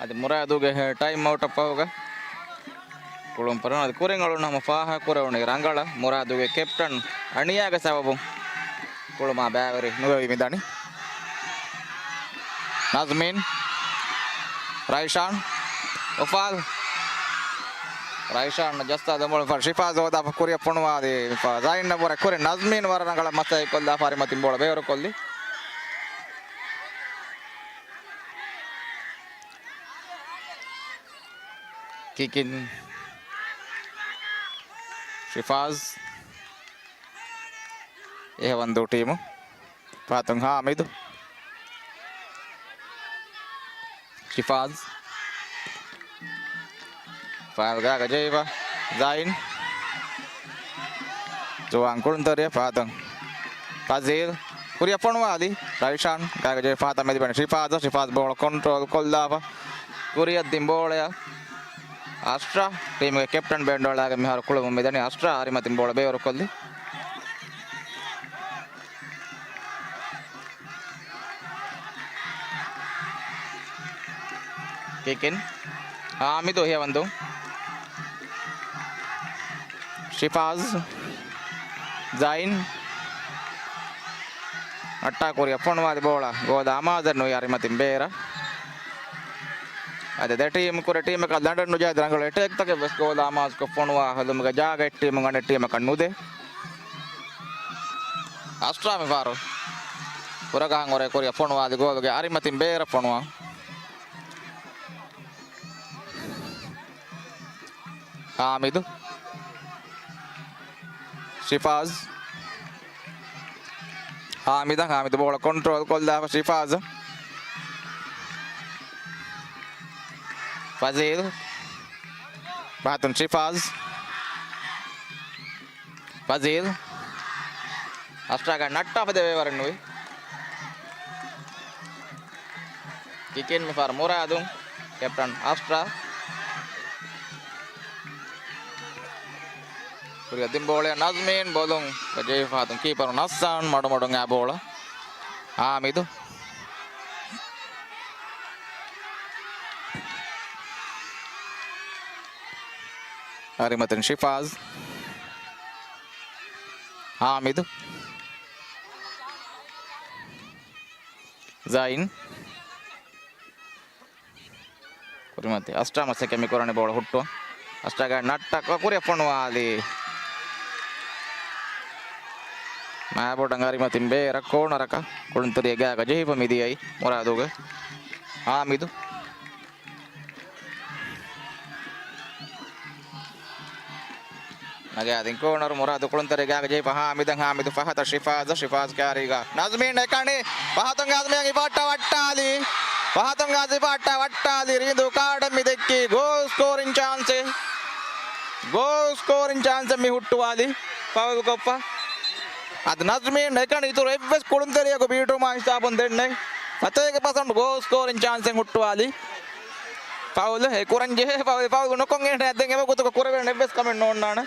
އަދި މުރާދުގެ ޓައިމް އައުޓަށް ފަހުގަ ކުޅުން ފަރުން އަދި ކުރިން އަޅުން ހަމަ ފާހަގަ ކުރެވުނީ ރަނގަޅަށް. މުރާދުގެ ކެޕްޓަން އަނިޔާގެ ސަބަބުން ކުޅުމާ ބައިވެރި ނުވެވި މިދަނީ. ނަޒްމީން، ރައިޝާން، އުފާލް، ރައިޝާން ޖައްސާލި ދެން ބޯޅަ ފަ ޝިފާޒް ހޯދާފަ ކުރިއަށް ފޮނުވާލި. ފަ ޒައިން ނަބުރެ ކުރި ނަޒްމީން ވަރަށް ރަނގަޅަށް މަސައްކަތް ކޮށްލާފަ އަރިމަތިން ބޯޅަ ބޭރުކޮށްލި. ކިކިން ޝިފާޒް. އެހެވަންދޫ ޓީމު. ފަހަތުން ހާމިދު. ޝިފާޒް. ފައިލް ގާގަ ޖެހިފަ. ޒައިން. ޒުވާން ކުޅުންތެރިއަށް ފަހަތުން. ފަޒީލް. ކުރިއަށް ފޮނުވާލި. ރައިޝާން. ގާގަ ޖެހި ފަހަތަށް މެދިބަން ޝިފާޒަށް. ޝިފާޒް ބޯޅަ ކޮންޓްރޯލް ކޮށްލާފަ. ކުރިއަށް ދިން ބޯޅަޔަށް. އަސްޓްރާ ޓީމުގެ ކެޕްޓަން ބެންޑޯޅާގެ މިހާރު ކުޅުމުން މިދަނީ އަސްޓްރާ އަރިމަތިން ބޯޅަ ބޭރުކޮށްލި. ކިކިން. ހާމިދު އެހެވަންދޫ. ޝިފާޒް. ޒައިން. އައްޓާ ކުރިއަށް ފޮނުވާލި ބޯޅަ. ގޯލާ އަމާޒެއް ނުވި އަރިމަތިން ބޭރަށް. އަދި ދެ ޓީމް ކުރެ ޓީމަކަށް ލަނޑެއް ނުޖެހޭ ރަނގަޅު އެޓޭކްތަކެއް ވެސް ގޯލާ އަމާޒުކޮށް ފޮނުވާ ހެލުމުގެ ޖާގަ އެއް ޓީމުން އަނެއް ޓީމަކަށް ނުދޭ. އަސްޓްރާ މިފަހަރު ކުރަގަހަން އޮރޭ ކުރިއަށް ފޮނުވާލި ގޯލުގެ އަރިމަތިން ބޭރަށް ފޮނުވާ. ހާމިދު. ޝިފާޒް. ހާމިދަށް، ހާމިދު ބޯޅަ ކޮންޓްރޯލް ކޮށްލާފަ ޝިފާޒަށް. ފަޒީލް. ފަހަތުން ޝިފާޒް. ފަޒީލް. އަސްޓްރާގަ ނައްޓާފަ ދެވޭ ވަރެއް ނުވި. ކިކިން މިފަހަރު މުރާދު. ކެޕްޓަން އަސްޓްރާ. ކުރިއަށް ދިން ބޯޅަ ނަޒްމީން ބޮލުން ޖެހި ފަހަތުން ކީޕަރު ނައްސާން މަޑުމަޑުން އާ ބޯޅަ. ހާމިދު. އަރިމަތިން ޝިފާޒް. ހާމިދު. ޒައިން. ކުރިމަތި އަސްޓްރާ މަސައްކަތް މި ކުރަނީ ބޯޅަ ހުއްޓުވަން. އަސްޓްރާގަ ނައްޓާ ކުރިއަށް ފޮނުވާލީ. މާބޮޑަށް އަރިމަތިން ބޭރަށް ކޯނަރަކަށް ކުޅުންތެރިއެއް ގާގަ ޖެހިފަ މިދިޔައީ މުރާދުގެ ހާމިދު. ނަގާދިން ކޯނަރު މުރާދު ކުޅުންތެރި ގާގަ ޖެހިފަ ހާމިދަށް، ހާމިދު ފަހަތަށް ޝިފާޒަށް، ޝިފާޒް ކާރީގަ ނަޒްމީން އެކަނި ފަހަތުން އަޒްމީން އިފާއްޓަށް ވައްޓާލީ. ފަހަތުން އަޒް އިފާއްޓަށް ވައްޓާލީ. ރީނދޫ އެކަޑަމީ ދެއްކީ ގޯލް ސްކޯރިން ޗާންސެއް. ގޯލް ސްކޯރިން ޗާންސެއް މި ހުއްޓުވާލީ. ފައުލް ކޮށްފަ. އަދި ނަޒްމީން އެކަނި އިތުރު އެއްވެސް ކުޅުންތެރިޔަކު ބީޓުވުމާ ހިސާބުން ދެންނެވި. ސަތޭކަ ޕަސެންޓް ގޯލް ސްކޯރިން ޗާންސެއް ހުއްޓުވާލީ. ފައުލު، އެ ކުރަން ޖެހޭ ފައުލު، ފައުލު ނުކޮށް އެހެން ދެން އެވަގުތުގަ ކުރެވޭނެ އެއްވެސް ކަމެއް ނޯންނާނެ.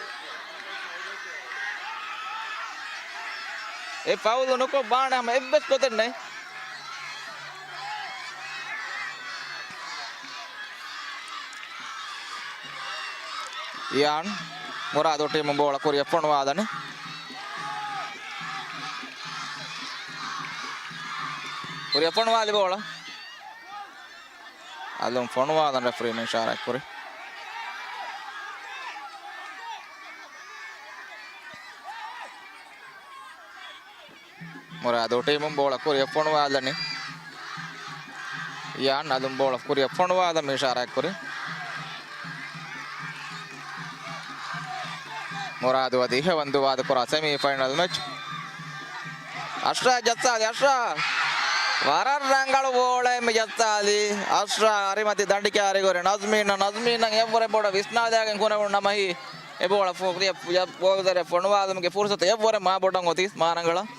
އެ ފައުލު ނުކޮށް ބާނެ ހަމަ އެއްވެސް ގޮތެއް ނެތް. އިޔާން މުރާދު ޓީމު ބޯޅަ ކުރިއަށް ފޮނުވާލަނީ. ކުރިއަށް ފޮނުވާލި ބޯޅަ. އަލުން ފޮނުވާލަން ރެފްރީން އިޝާރާތް ކުރި. މުރާދު ޓީމުން ބޯޅަ ކުރިއަށް ފޮނުވާލަނީ. ޔާން އަލުން ބޯޅަ ކުރިއަށް ފޮނުވާލަން އިޝާރާތް ކުރި. މުރާދު އަދި އިހެވަންދޫ ވާދަކުރާ ސެމީ ފައިނަލް މެޗް. އަޝްރާ ޖައްސާލި، އަޝްރާ. ވަރަށް ރަނގަޅު ބޯޅައެއް މި ޖައްސާލީ. އަޝްރާ އަރިމަތި ދަނޑި ކާރިގޮރި ނަޒްމީން، ނަޒްމީން އެއްވަރެއް ބޮޑަށް ވިސްނާލާގެން ކުރެވުނު ނަމަ ހި އެ ބޯޅަ ފޯ-، ފޯ-، ބޯލު ދަރި ފޮނުވާލުމުގެ ފުރުސަތު އެއްވަރެއް މާ ބޮޑަށް އޮތީ މާ ރަނގަޅަށް.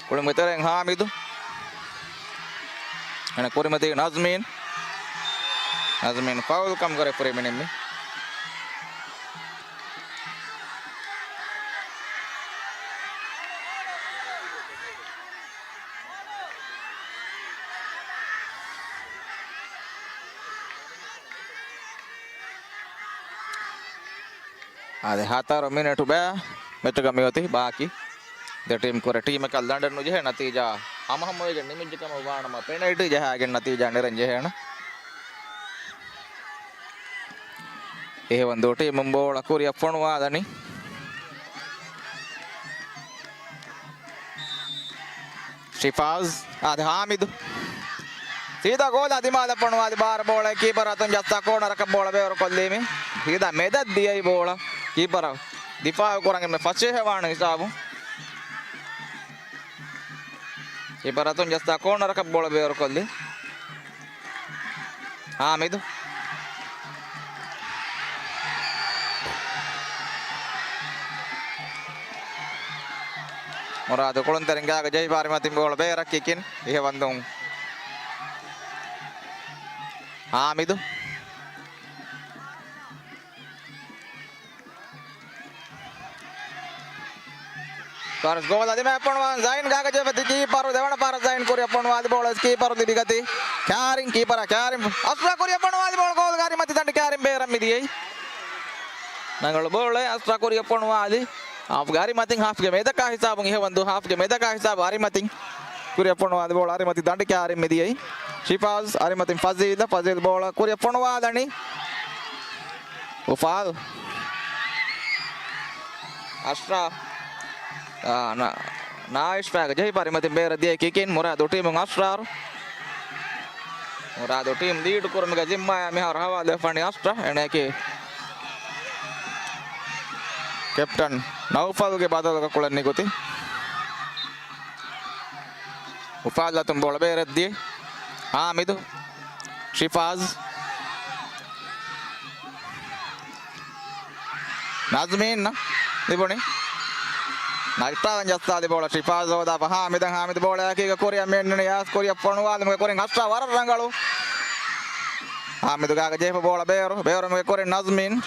ކުޅުމުގެ ތެރެއިން ހާމިދު. އަނެއް ކުރިމަތީ ނަޒްމީން. ނަޒްމީން ފައުލް ކަމުގަ ރެފްރީ މިނިން މި. އާދެ، ހަތަރު މިނެޓު ބައި މެޗުގަ މިއޮތީ ބާކީ. ދެ ޓީމް ކުރެ ޓީމަކަށް ލަނޑެއް ނުޖެހޭ ނަތީޖާ ހަމަހަމަވެގެން ނިމިއްޖެ ކަމަށް ވާނަމަ، ޕެނަލްޓީ ޖަހާގެން ނަތީޖާ ނެރެން ޖެހޭނެ. އެހެންވީމަ ދު ޓީމުން ބޯޅަ ކުރިއަށް ފޮނުވާލަނީ. ޝިފާޒް އާދެ ހާމިދު. ސީދާ ގޯލާ ދިމާލަށް ފޮނުވާލި ބާރަ ބޯޅަ ކީޕަރ އަތުން ޖައްސާ ކޯނަރަކަށް ބޯޅަ ބޭރުކޮށްލީމި. ސީދާ މެދަށް ދިޔައީ ބޯޅަ. ކީޕަރ ދިފާއު ކުރަން އެންމެ ފަސޭހަވާނެ ހިސާބު. ކީޕަރ އަތުން ޖައްސާ ކޯނަރަކަށް ބޯޅަ ބޭރުކޮށްލި ހާމިދު. މުރާދު ކުޅުންތެރިން ގާގަ ޖެހިފަ އަރިމަތިން ބޯޅަ ބޭރަށް ކިކިން އިހެވަންދުން ހާމިދު. ފާރަސް ގޯލާ ދިމާ ފޮނުވާލި ޒައިން ގާގަ ޖެހިފަ ކީޕަރު ދެވަނަ ފާރަސް ޒައިން ކުރިއަށް ފޮނުވާލި ބޯޅަ ކީޕަރު ލިބިގަތީ ކާރިން ކީޕަރ ކާރިން އަސްރާ ކުރިއަށް ފޮނުވާލި ބޯޅަ ގޯލްގަ އަރިމަތި ދަނޑި ކާރިން ބޭރަށް މިދިޔައީ. ރަނގަޅު ބޯޅަ އަސްރާ ކުރިއަށް ފޮނުވާލި. ހާފްގެ އަރިމަތިން ހާފްގެ މެދަކާ ހިސާބުން އިހެވަންދު ހާފްގެ މެދަކާ ހިސާބު އަރިމަތިން ކުރިއަށް ފޮނުވާލި ބޯޅަ އަރިމަތި ދަނޑި ކާރިން މިދިޔައީ. ޝިފާޒް އަރިމަތިން ފަޒީލަ ފަޒީލް ބޯޅަ ކުރިއަށް ފޮނުވާލަނީ. އުފާލް. އަޝްރާ. އާ، ނާ-، ނާއިޝް ފާގަ ޖެހިފަ އަރިމަތިން ބޭރަށް ދިޔައީ ކިކިން މުރާދު ޓީމުން އަޝްރާރު. މުރާދު ޓީމް ލީޑް ކުރުމުގެ ޒިންމާއާ މިހާރު ހަވާލުވެފަނީ އަޝްރާ. އޭނައަކީ ކެޕްޓަން ނައުފަލްގެ ބަދަލުގަ ކުޅެން ނިކުތީ. އުފާލް އަތުން ބޯޅަ ބޭރަށް ދިޔަ. ހާމިދު. ޝިފާޒް. ނަޒްމީން ލިބުނީ. ނައިޓާލަން ޖައްސާލި ބޯޅަ ޝިފާޒް ހޯދާފަ ހާމިދަށް. ހާމިދު ބޯޅައަކީގަ ކުރިއަށް މިންނަނީ ޔާސް ކުރިއަށް ފޮނުވާލުމުގެ ކުރިން އަޝްރާ ވަރަށް ރަނގަޅު. ހާމިދު ގާގަ ޖެހިފަ ބޯޅަ ބޭރު. ބޭރުމުގެ ކުރިން ނަޒްމީން.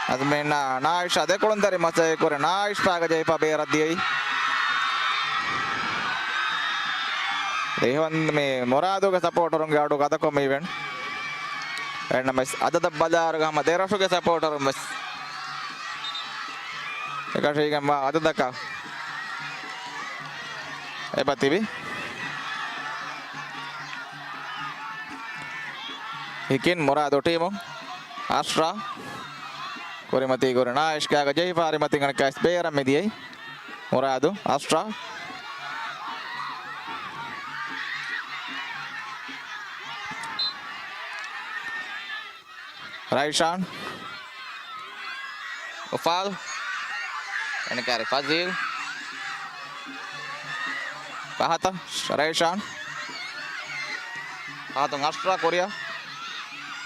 ނަޒްމީން ނާ-، ނާއިޝާ ދެކުޅުންތެރި މަސައްކަތް ކުރި ނާއިޝް ފާގަ ޖެހިފަ ބޭރަށް ދިޔައީ. ރިހުވަން މި މުރާދުގެ ސަޕޯޓަރުންގެ އަޑު ގަދަކޮށް މިވެން. އެންނަމެސް އަދަދަށް ބަލާއިރުގަ ހަމަ ދެރަށުގެ ސަޕޯޓަރުން ވެސް އެކަށީގެންވާ އަދަދަކަށް އެބަ ތިބި. ހިކިން މުރާދު ޓީމު އަޝްރާ ކުރިމަތީ ކުރި ނާއިޝް ގާގަ ޖެހިފަ އަރިމަތިން އަނެއްކާވެސް ބޭރަށް މިދިޔައީ. މުރާދު އަޝްރާ. ރައިޝާން. އުފާލް. އެނެކާރި ފަޒީލް. ފަހަތަށް ރައިޝާން. ފަހަތުން އަޝްރާ ކުރިއަށް.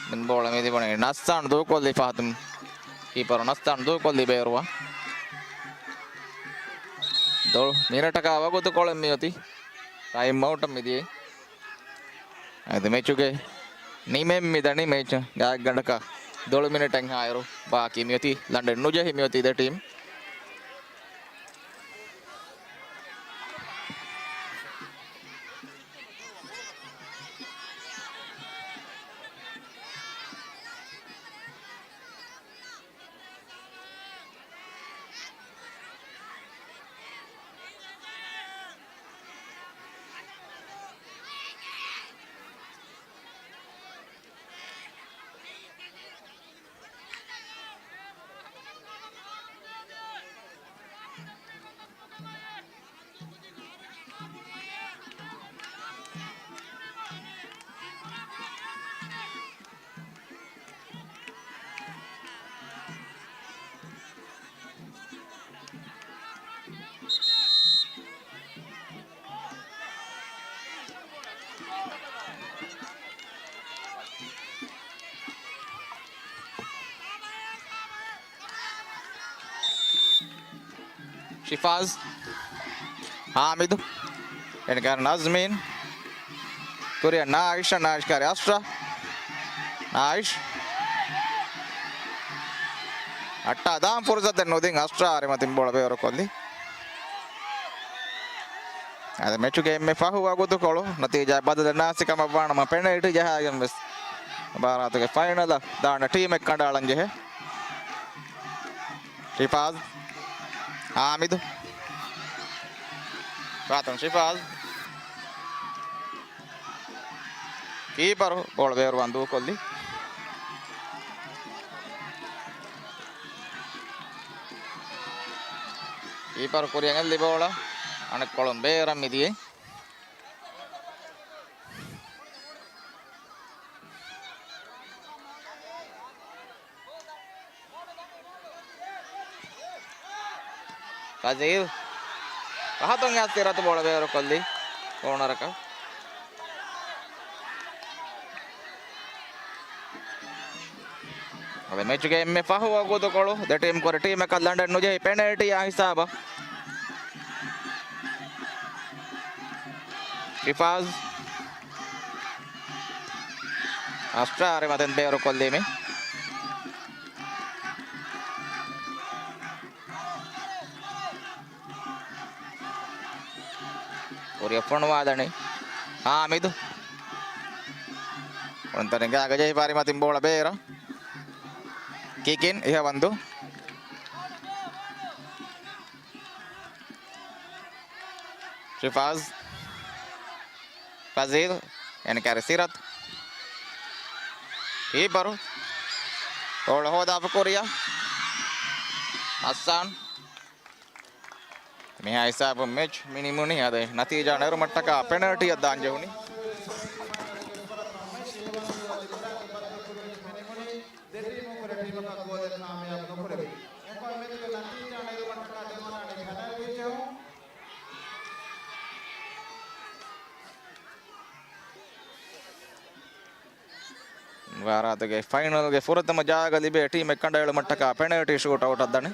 ދެން ބޯޅަ މި ލިބުނީ ނައްސާން ދޫކޮށްލި ފަހަތުން. ކީޕަރު ނައްސާން ދޫކޮށްލި ބޭރުވާ. ދޮޅު މިނެޓަކާ ވަގުތުކޮޅެއް މިއޮތީ. ޓައިމް އައުޓަށް މިދިޔައީ. އަދި މެޗުގެ ނިމެން މިދަނީ މެޗު ގާތްގަނޑަކަށް ދޮޅު މިނެޓެއްހާއިރު ބާކީ މިއޮތީ. ލަނޑެއް ނުޖެހި މިއޮތީ ދެ ޓީމް. ޝިފާޒް. ހާމިދު. އެނެކާރި ނަޒްމީން. ކުރިއަށް ނާއިޝް، ނާއިޝް ކާރި އަޝްރަފް. ނާއިޝް. އައްޓާ ދާން ފުރުސަތެއް ނުދިން އަޝްރާ އަރިމަތިން ބޯޅަ ބޭރުކޮށްލި. އަދި މެޗުގެ އެންމެ ފަހު ވަގުތުކޮޅު ނަތީޖާ ބަދަލެއް ނާސި ކަމަށްވާނަމަ ޕެނަލްޓީ ޖަހާގެން ވެސް މުބާރާތުގެ ފައިނަލަށް ދާން ޓީމެއް ކަނޑައަޅަން ޖެހޭ. ޝިފާޒް. ހާމިދު. ކާތުން ޝިފާޒް. ކީޕަރު ބޯޅަ ބޭރުވާން ދޫކޮށްލި. ކީޕަރު ކުރިއަށް އެއްލި ބޯޅަ. އަނެއްކޮޅުން ބޭރަށް މިދިޔައީ. ފަޒީލް. ރަހަތުން އައިސް ސިރަތު ބޯޅަ ބޭރުކޮށްލީ ކޯނަރަކަށް. އަދި މެޗުގެ އެންމެ ފަހު ވަގުތުކޮޅު ދެ ޓީމް ކުރި ޓީމަކަށް ލަނޑެއް ނުޖެހި ޕެނަލްޓީއާ ހިސާބަށް. ޝިފާޒް. އަސްޓާރި މަތިން ބޭރުކޮށްލީމި. ކުރިއަށް ފޮނުވާލަނީ ހާމިދު. ކުޅުންތެރިން ގާގަ ޖެހިފަ އަރިމަތިން ބޯޅަ ބޭރަށް. ކިކިން އިހަވަންދު. ޝިފާޒް. ފަޒީލް. އެނިކާރި ސިރަތު. ކީޕަރު. ބޯޅަ ހޯދާފަ ކުރިއަށް. ހައްސާން. މިހާ ހިސާބުން މެޗް މި ނިމުނީ. އަދި ނަތީޖާ ނެރުމަށްޓަކާ ޕެނަލްޓީއަށް ދާން ޖެހުނީ. ދެ ޓީމު ކުރެ ޓީމަކަށް ގޯލެއް ކާމިޔާބު ނުކުރެވި. އެކޮޅު މެޗުގެ ނަތީޖާ ނެރުމަށްޓަކާ ދެވަނައަނީ ޕެނަލްޓީ ޖެހުން. މުބާރާތުގެ ފައިނަލްގެ ފުރަތަމަ ޖާގަ ލިބޭ ޓީމެއް ކަނޑައެޅުމަށްޓަކާ ޕެނަލްޓީ ޝޫޓްއައުޓަށް ދަނީ.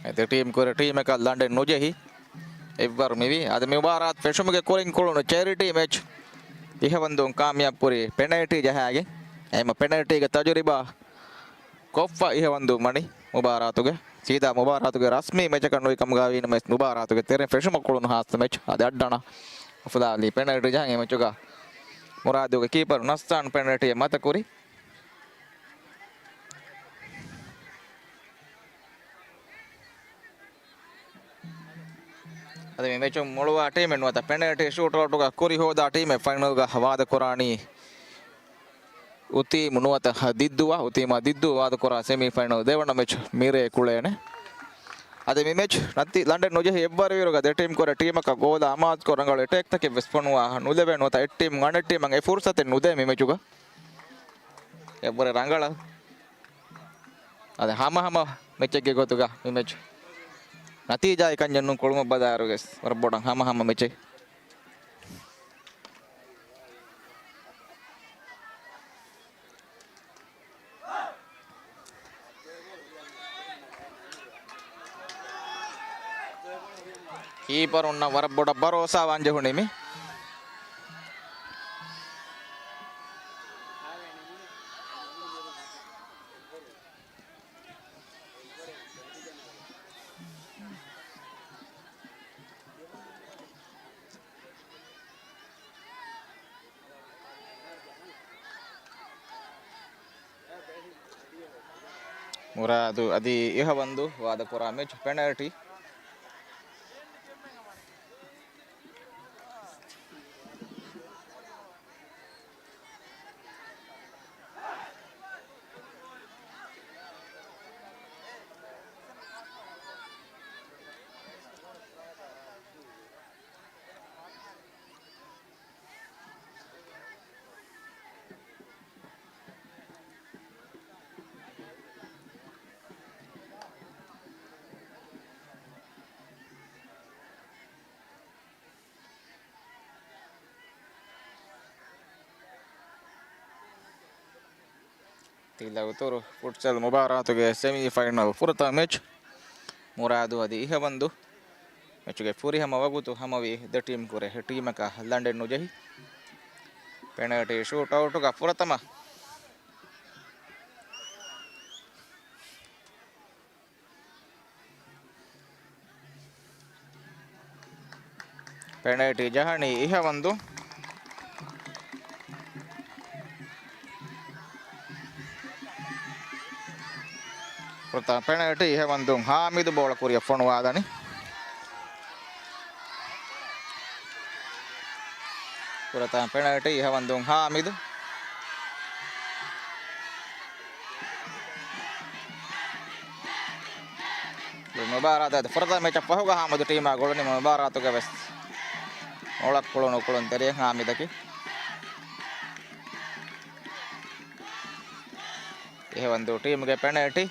އެ ދެ ޓީމް ކުރެ ޓީމަކަށް ލަނޑެއް ނުޖެހި އެއްވަރު މިވީ. އަދި މި މުބާރާތު ފެށުމުގެ ކުރިން ކުޅުނު ޗެރިޓީ މެޗް އިހަވަންދޫން ކާމިޔާބު ކުރީ ޕެނަލްޓީ ޖަހާގެން. އެހެންމަ ޕެނަލްޓީގެ ތަޖުރިބާ ކޮށްފަ އިހަވަންދޫން ވަނީ މުބާރާތުގެ. ސީދާ މުބާރާތުގެ ރަސްމީ މެޗަކަށް ނުވި ކަމުގައި ވީނަމަވެސް މުބާރާތުގެ ތެރެއިން ފެށުމަށް ކުޅުނު ހާއްސަ މެޗް އަދި އައްޑަނަ އުފުލާލީ ޕެނަލްޓީ ޖަހަން. އެ މެޗުގަ މުރާދުގެ ކީޕަރު ނައްސާން ޕެނަލްޓީއެއް މަތަކުރި. އަދި މި މެޗުން މޮޅުވާ ޓީމެއް ނުވަތަ ޕެނަލްޓީ ޝޫޓްއައުޓުގަ ކުރި ހޯދާ ޓީމެއް ފައިނަލްގަ ވާދަކުރާނީ އުތީމް ނުވަތަ ދިއްދޫއާ. އުތީމާ ދިއްދޫ ވާދަކުރާ ސެމީ ފައިނަލް ދެވަނަ މެޗް މިރޭ ކުޅޭނެ. އަދި މި މެޗް ނަތި ލަނޑެއް ނުޖެހި އެއްވަރު ވީރުގަ ދެ ޓީމް ކުރެ ޓީމަކަށް ގޯލާ އަމާޒުކޮށް ރަނގަޅު އެޓޭކްތަކެއް ވެސް ފޮނުވާ ނުލެވޭ ނުވަތަ އެއް ޓީމް އަނެއް ޓީމަށް އެ ފުރުސަތެއް ނުދޭ މި މެޗުގަ. އެއްވަރެއް ރަނގަޅަށް އަދި ހަމަހަމަ މެޗެއްގެ ގޮތުގަ މި މެޗް ނަތީޖާއެއް ކަންޏެއް ނޫން ކުޅުމަށް ބަލާއިރުވެސް ވަރަށް ބޮޑަށް ހަމަހަމަ މެޗެއް. ކީޕަރުންނަށް ވަރަށް ބޮޑަށް ބަރޯސާވާން ޖެހުނީ މި. މުރާދު އަދި އިހަވަންދު ވާދަކުރާ މެޗް ޕެނަލްޓީ. ތިލަ އުތުރު ފުޓްސަލް މުބާރާތުގެ ސެމީ ފައިނަލް ފުރަތަމަ މެޗް. މުރާދު އަދި އިހަވަންދު މެޗުގެ ފުރިހަމަ ވަގުތު ހަމަވި ދެ ޓީމް ކުރެ ޓީމަކަށް ލަނޑެއް ނުޖެހި. ޕެނަލްޓީ ޝޫޓްއައުޓުގަ ފުރަތަމަ ޕެނަލްޓީ ޖަހަނީ އިހަވަންދު. ފުރަތަމަ ޕެނަލްޓީ އިހަވަންދުން ހާމިދު ބޯޅަ ކުރިއަށް ފޮނުވާލަނީ. ފުރަތަމަ ޕެނަލްޓީ އިހަވަންދުން ހާމިދު. މުބާރާތު ފުރަތަމަ މެޗަށް ފަހުގަ ހާމިދު ޓީމާ ގުޅުނީ މުބާރާތުގަ ވެސް މޮޅަށް ކުޅުނު ކުޅުން ތެރެއަށް ހާމިދަކީ. އިހަވަންދޫ ޓީމުގެ ޕެނަލްޓީ.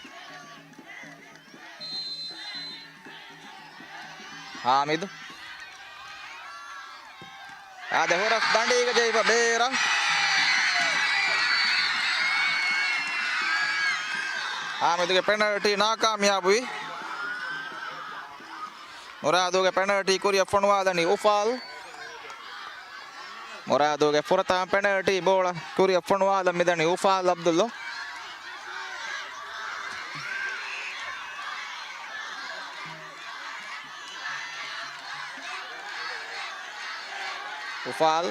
ހާމިދު. އާދެ، ހުރަސް ދަނޑީގަ ޖެހިފަ ބޭރަށް. ހާމިދުގެ ޕެނަލްޓީ ނާކާމިޔާބުވި. މުރާދުގެ ޕެނަލްޓީ ކުރިއަށް ފޮނުވާލަނީ އުފާލް. މުރާދުގެ ފުރަތަމަ ޕެނަލްޓީ ބޯޅަ ކުރިއަށް ފޮނުވާލަން މިދަނީ އުފާލް އަބްދުﷲ. އުފާލް.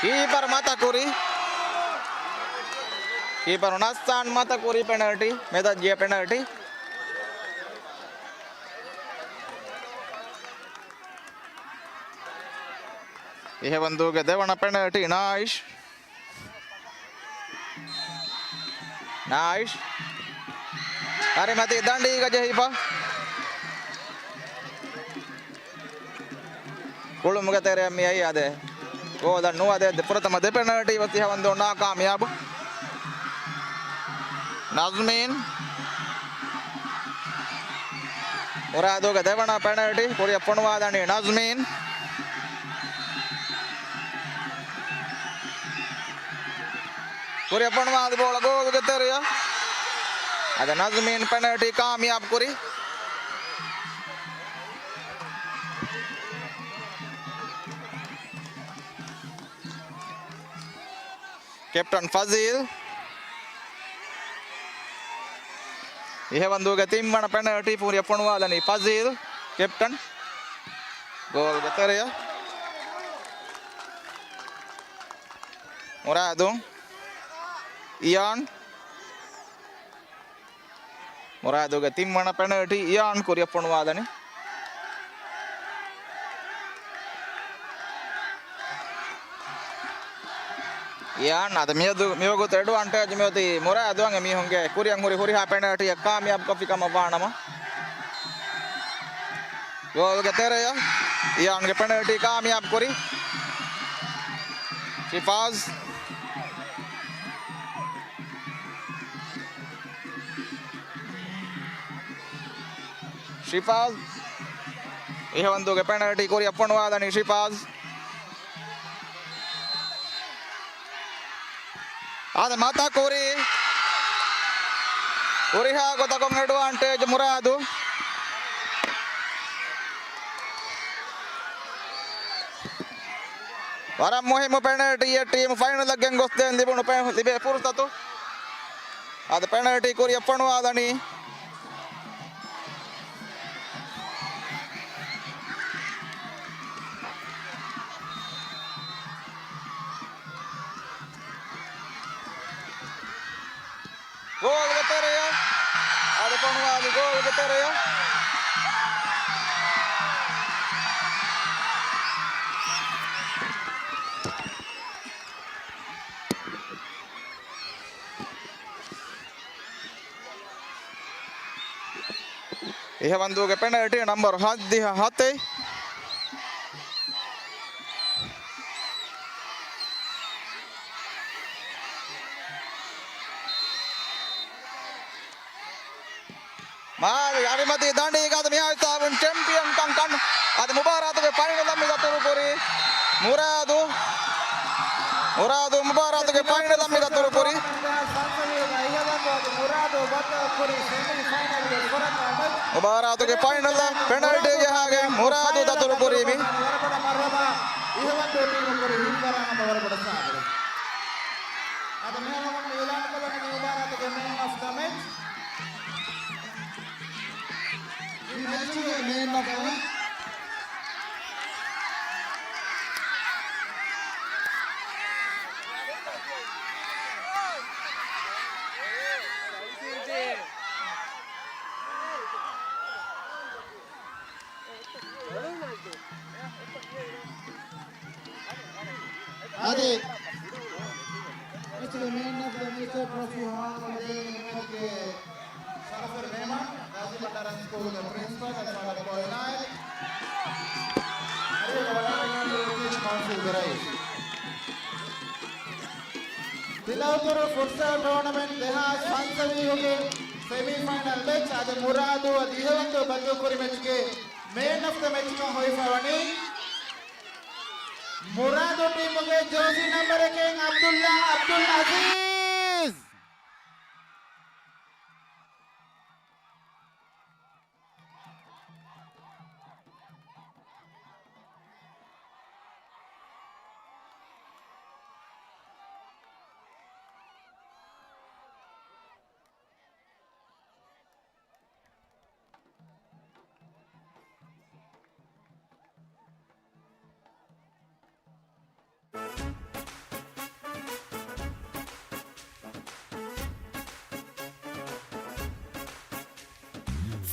ކީޕަރު މަތަކުރި. ކީޕަރު ނައްސާން މަތަކުރި ޕެނަލްޓީ. މެދަށް ޖެހި ޕެނަލްޓީ. އިހަވަންދޫގެ ދެވަނަ ޕެނަލްޓީ ނާއިޝް. ނާއިޝް. ކަރިމަތީ ދަނޑީގަ ޖެހިފަ. ކުޅުމުގެ ތެރެއަށް މިއައީ އާދެ. ގޯލަށް ނުވަދެ ފުރަތަމަ ދެ ޕެނަލްޓީ ވަސް އިހަވަންދޫ ނާކާމިޔާބު. ނަޒްމީން. މުރާދުގެ ދެވަނަ ޕެނަލްޓީ ކުރިއަށް ފޮނުވާލަނީ ނަޒްމީން. ކުރިއަށް ފޮނުވާލި ބޯޅަ ގޯލުގެ ތެރެއަށް. އަދި ނަޒްމީން ޕެނަލްޓީ ކާމިޔާބު ކުރި. ކެޕްޓަން ފަޒީލް. އިހަވަންދޫގެ ތިންވަނަ ޕެނަލްޓީ ކުރިއަށް ފޮނުވާލަނީ ފަޒީލް، ކެޕްޓަން. ގޯލްގެ ތެރެއަށް. މުރާދު. އިޔާން. މުރާދުގެ ތިންވަނަ ޕެނަލްޓީ އިޔާން ކުރިއަށް ފޮނުވާލަނީ. އިޔާން އަދި މިއަދު މިވަގުތު އެޑްވާންޓޭޖް މިއޮތީ މުރާދު އަނގެ މީހުންގެ ކުރިއަށް ހުރި ހުރިހާ ޕެނަލްޓީއެއް ކާމިޔާބުކޮށްފި ކަމަށް ވާނަމަ. ގޯލްގެ ތެރެއަށް އިޔާންގެ ޕެނަލްޓީ ކާމިޔާބު ކުރި. ޝިފާޒް. ޝިފާޒް. އިހަވަންދޫގެ ޕެނަލްޓީ ކުރިއަށް ފޮނުވާލަނީ ޝިފާޒް. އާދެ، މަތަކުރި. ހުރިހާ ގޮތަކުން އެޑްވާންޓޭޖް މުރާދު. ވަރަށް މުހިއްމު ޕެނަލްޓީއެއް ޓީމު ފައިނަލަށް ގެންގޮސްދޭން ލިބުނު ޕެ-، ލިބޭ ފުރުސަތު. އަދި ޕެނަލްޓީ ކުރިއަށް ފޮނުވާލަނީ. ގޯލްގެ ތެރެއަށް. އަދި ފޮނުވާލި ގޯލްގެ ތެރެއަށް. އިހަވަންދޫގެ ޕެނަލްޓީ ނަމްބަރު ހަތްދިހަ ހަތެއް. މާލެ އަރިމަތީ ދަނޑީގަ އަދި މިހާ ހިސާބުން ޗެމްޕިއަންކަން ކަން އަދި މުބާރާތުގެ ފައިނަލަށް މި ދަތުރުކުރީ މުރާދު. މުރާދު މުބާރާތުގެ ފައިނަލަށް މި ދަތުރުކުރީ. މުބާރާތުގެ ފައިނަލަށް ޕެނަލްޓީ ޖަހާގެން މުރާދު ދަތުރުކުރީމި. އަދި މި ހަމަ އިއުލާން ކޮށްލަނީ މުބާރާތުގެ މޭން އޮފް ދަ މެޗް. ޓްރޮފީ ހަވާލުކޮށްދޭން މި މެޗުގެ ޝަރަފުވެރި މޭމާން، ޣާޒީ ބަންޑާރަ ސްކޫލުގެ ޕްރިންސިޕަލް އަލްފާޟިލް ކޯ އިނާޔަތް. އަރިހަށް ވަޑާން އިންނަނީ ޓީޗަރސް ކައުންސިލްގެ ރައީސް. ތިލައުތުރު ފުޓްސަލް ޓޫނަމެންޓް ދެހާސް ފަންސަވީހުގެ ސެމީފައިނަލް މެޗް އަދި މުރާދު އަދި އިހަވަންދޫ ބަދަލުކުރި މެޗުގެ މޭން އޮފް ދަ މެޗްކަން ހޮވިފަ ވަނީ މުރާދު ޓީމުގެ ޖާސީ ނަމްބަރަކީ ޢަބްދުﷲ ޢަބްދުލް ޢަޒީޒް.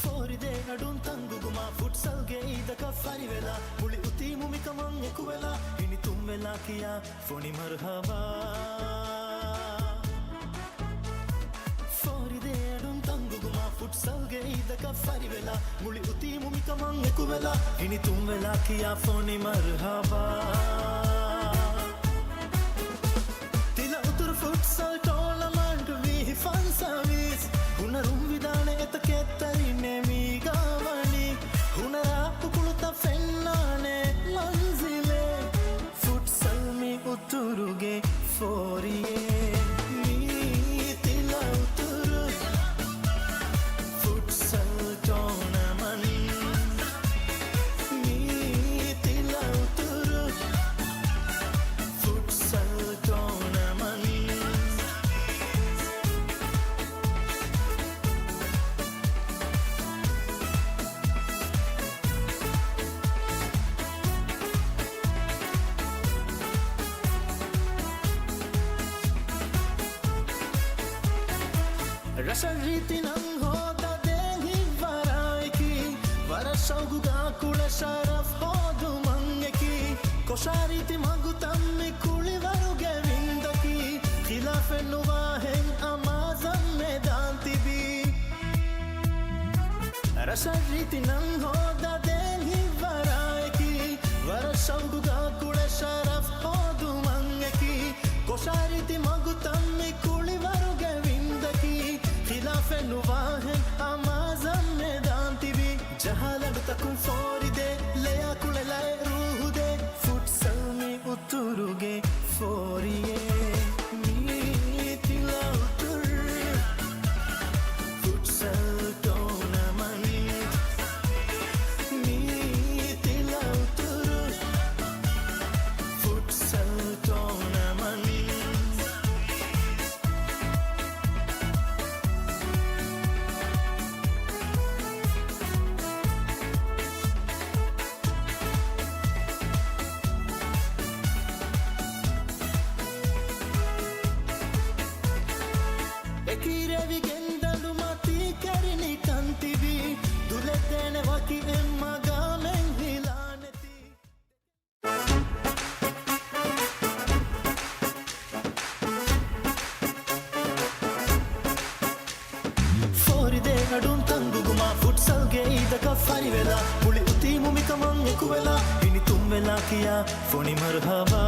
ފޯރިދޭ އަޑުން ތަންގުގުމާ ފުޓްސަލްގެ އީދަކަށް ފަރިވެލާ، މުޅި އުތީމު މިކަމަށް އެކުވެލާ، ހިނިތުންވެލާ ކިޔާ ފޮނި މަރުޙަބާ. ފޯރިދޭ އަޑުން ތަންގުގުމާ ފުޓްސަލްގެ އީދަކަށް ފަރިވެލާ، މުޅި އުތީމު މިކަމަށް އެކުވެލާ، ހިނިތުންވެލާ ކިޔާ ފޮނި މަރުޙަބާ. ތިލަ އުތުރު ފުޓްސަލް ޓޯނަމަންޓް ވީހި ފަންސަވީސް، ހުނަރުން ވިދާނެ އެތަކެއް ތަރިންނޭ މީގާ ވަނީ، ހުނަރާ އުކުޅުތައް ފެންނާނެ މަންޒިލެއް. ފުޓްސަލް މި އުތުރުގެ ފޯރިއެއް، މީ ތިލަ އުތުރު ފުޓްސަލް ޓޯނަމަންޓް، މީ ތިލަ އުތުރު ފުޓްސަލް ޓޯނަމަންޓް. ރަށަށް ރީތި ނަން ހޯދަ ދޭން ހިތްވަރާއެކީ، ވަރަށް ޝައުގުގާ ކުޅެ ޝަރަފް ހޯދުމަށް އެކީ، ކޮށާ ރީތި މަގުތައް މި ކުޅިވަރުގެ ވިންދަކީ، ޚިލާފެއް ނުވާހެން އަމާޒަށް މެދާން ތިބީ. ރަށަށް ރީތި ނަން ހޯދަ ދޭން ހިތްވަރާއެކީ، ވަރަށް ޝައުގުގާ ކުޅެ ޝަރަފް ހޯދުމަށް އެކީ، ކޮށާ ރީތި މަގުތައް މި ކުޅިވަރުގެ ވިންދަކީ، ޚިލާފެއް ނުވާހެން އަމާޒަށް މެދާން ތިބީ. ޖަހާ ލަނޑުތަކުން ފޯރިދޭ، ލެޔާ ކުޅެލައެއް ރޫހުދޭ، ފުޓްސަލް މި އުތުރުގެ ފޯރިއެއް، މީ ތިލަ އުތުރު ފުޓްސަލް ޓޯނަމަންޓް، މީ ތިލަ އުތުރު ފުޓްސަލް ޓޯނަމަންޓް. އެކީ ރޭވިގެން ދަނޑު މަތީ ކެރިނިކަން ތިބީ، ދުލެއް ދޭނެ ވަކި އެއް މަގާމެއް ހިލާނެތީ. ފޯރިދޭ އަޑުން ތަންގުގުމާ ފުޓްސަލްގެ އީދަކަށް ފަރިވެލާ، މުޅި އުތީމު މިކަމަށް އެކުވެލާ، ހިނިތުންވެލާ ކިޔާ ފޮނި މަރުޙަބާ.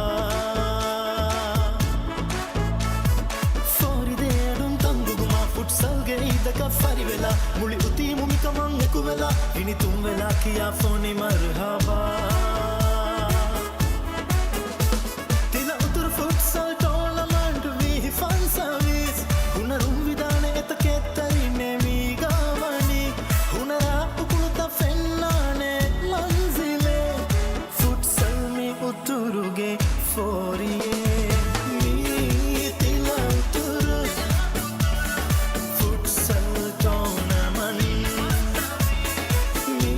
ފޯރިދޭ އަޑުން ތަންގުގުމާ ފުޓްސަލްގެ އީދަކަށް ފަރިވެލާ، މުޅި އުތީމު މިކަމަށް އެކުވެލާ، ހިނިތުންވެލާ ކިޔާ ފޮނި މަރުޙަބާ. ތިލަ އުތުރު ފުޓްސަލް ޓޯނަމަންޓް ވީހި ފަންސަވީސް، ހުނަރުން ވިދާނެ އެތަކެއް ތަރިންނޭ މީގާ ވަނީ، ހުނަރާ އުކުޅުތައް ފެންނާނެ މަންޒިލެއް. ފުޓްސަލް މި އުތުރުގެ ފޯރިއެއް، މީ ތިލަ އުތުރު ފުޓްސަލް ޓޯނަމަންޓް، މީ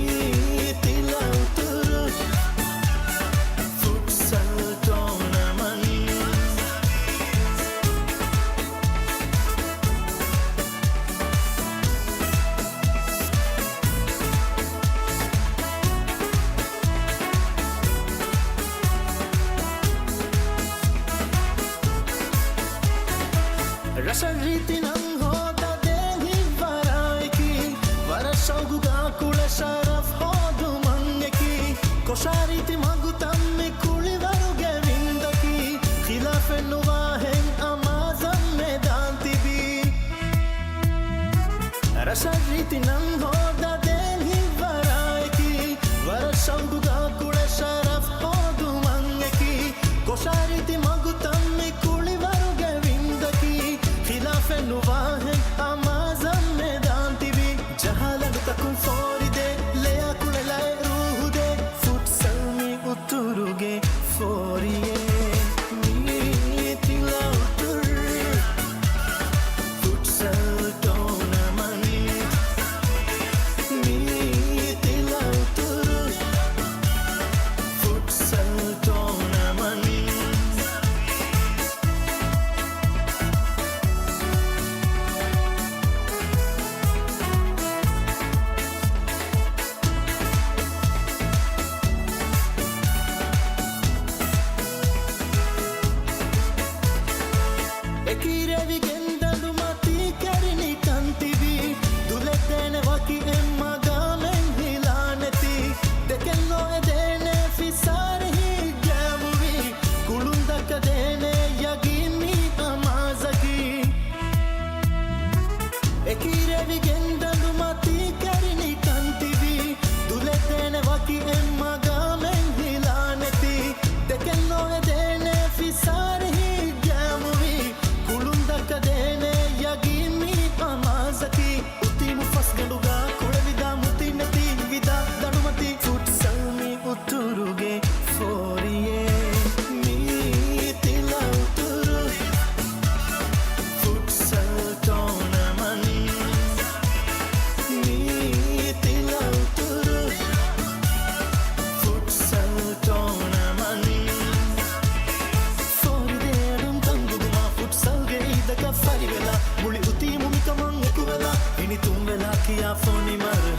ތިލަ އުތުރު ރަށަށް ރީތި ނަން ހޯދާ ދޭން ހިތްވަރާއެކީ، ވަރަށް ޝައުގުގާ ކުޅެ ޝަރަފް ހޯދުމަށް އެކީ، ކޮށާ ރީތި މަގުތައް މި ކުޅިވަރުގެ ވިންދަކީ، ޚިލާފެއް ނުވާހެން އަމާޒަށް މެދާން ތިބީ. ރަށަށް ރީތި ނަން ހޯދާ ދޭން ހިތްވަރާއެކީ، ވަރަށް ޝައުގުގާ ކުޅެ ޝަރަފް ހޯދުމަށް އެކީ، ކޮށާ ރީތި މަގުތައް މި ކުޅިވަރުގެ ވިންދަކީ، ޚިލާފެއް ނުވާހެން އަމާޒަށް މެދާން ތިބީ. ޖަހާ ލަނޑުތަކުން ފޯރިދޭ، ލެޔާ ކުޅެލައެ ރޫހުދޭ، ފުޓްސަލް މި އުތުރުގެ ފޯރިއެއް. މީ ތިލައުތުރު ފުޓްސަލް ޓޯނަމަންޓް. މީ ތިލައުތުރު ފުޓްސަލް ޓޯނަމަންޓް. އެކީ ރޭވިގެން ދަނޑު މަތީ ކެރިނިކަން ތިބީ، ދުލެއްދޭނެ ވަކި އެއްމަގާމެއް ހިލާނެތީ، ދެކެން ނޯއެދޭނެ ފިސާރި ހިތްގައިމުވީ، ކުޅުން ދައްކަދޭނެ ޔަގީން މީ އަމާޒަކީ. އެކީ ރޭވިގެން ދަނޑު މަތީ ކެރިނިކަން ތިބީ، ދުލެއްދޭނެ ވަކި އެއްމަގާމެއް ހިލާނެތީ، ދެކެން ނޯއެދޭނެ ފިސާރި ހިތްގައިމުވީ، ކުޅުން ދައްކަދޭނެ ޔަގީން މީ އަމާޒަކީ. އުތީމު ފަސްގަނޑުގާ ކުޅެވިދާ މުތި ނެތި ވިދާ ދަނޑުމަތީ ފުޓްސަލް މި އުތުރުގެ ފޯރިއެއް. މީ ތިލައުތުރު ފުޓްސަލް ޓޯނަމަންޓް. މީ ތިލައުތުރު ފުޓްސަލް ޓޯނަމަންޓް. ފޯރިދޭ އަޑުން ތަންގުގުމާ ފުޓްސަލްގެ އީދަކަށް ފަރިވެލާ، މުޅި އުތީމު މިކަމަށް އެކުވެލާ، ހިނިތުންވެލާ ކިޔާ ފޮނި މަރު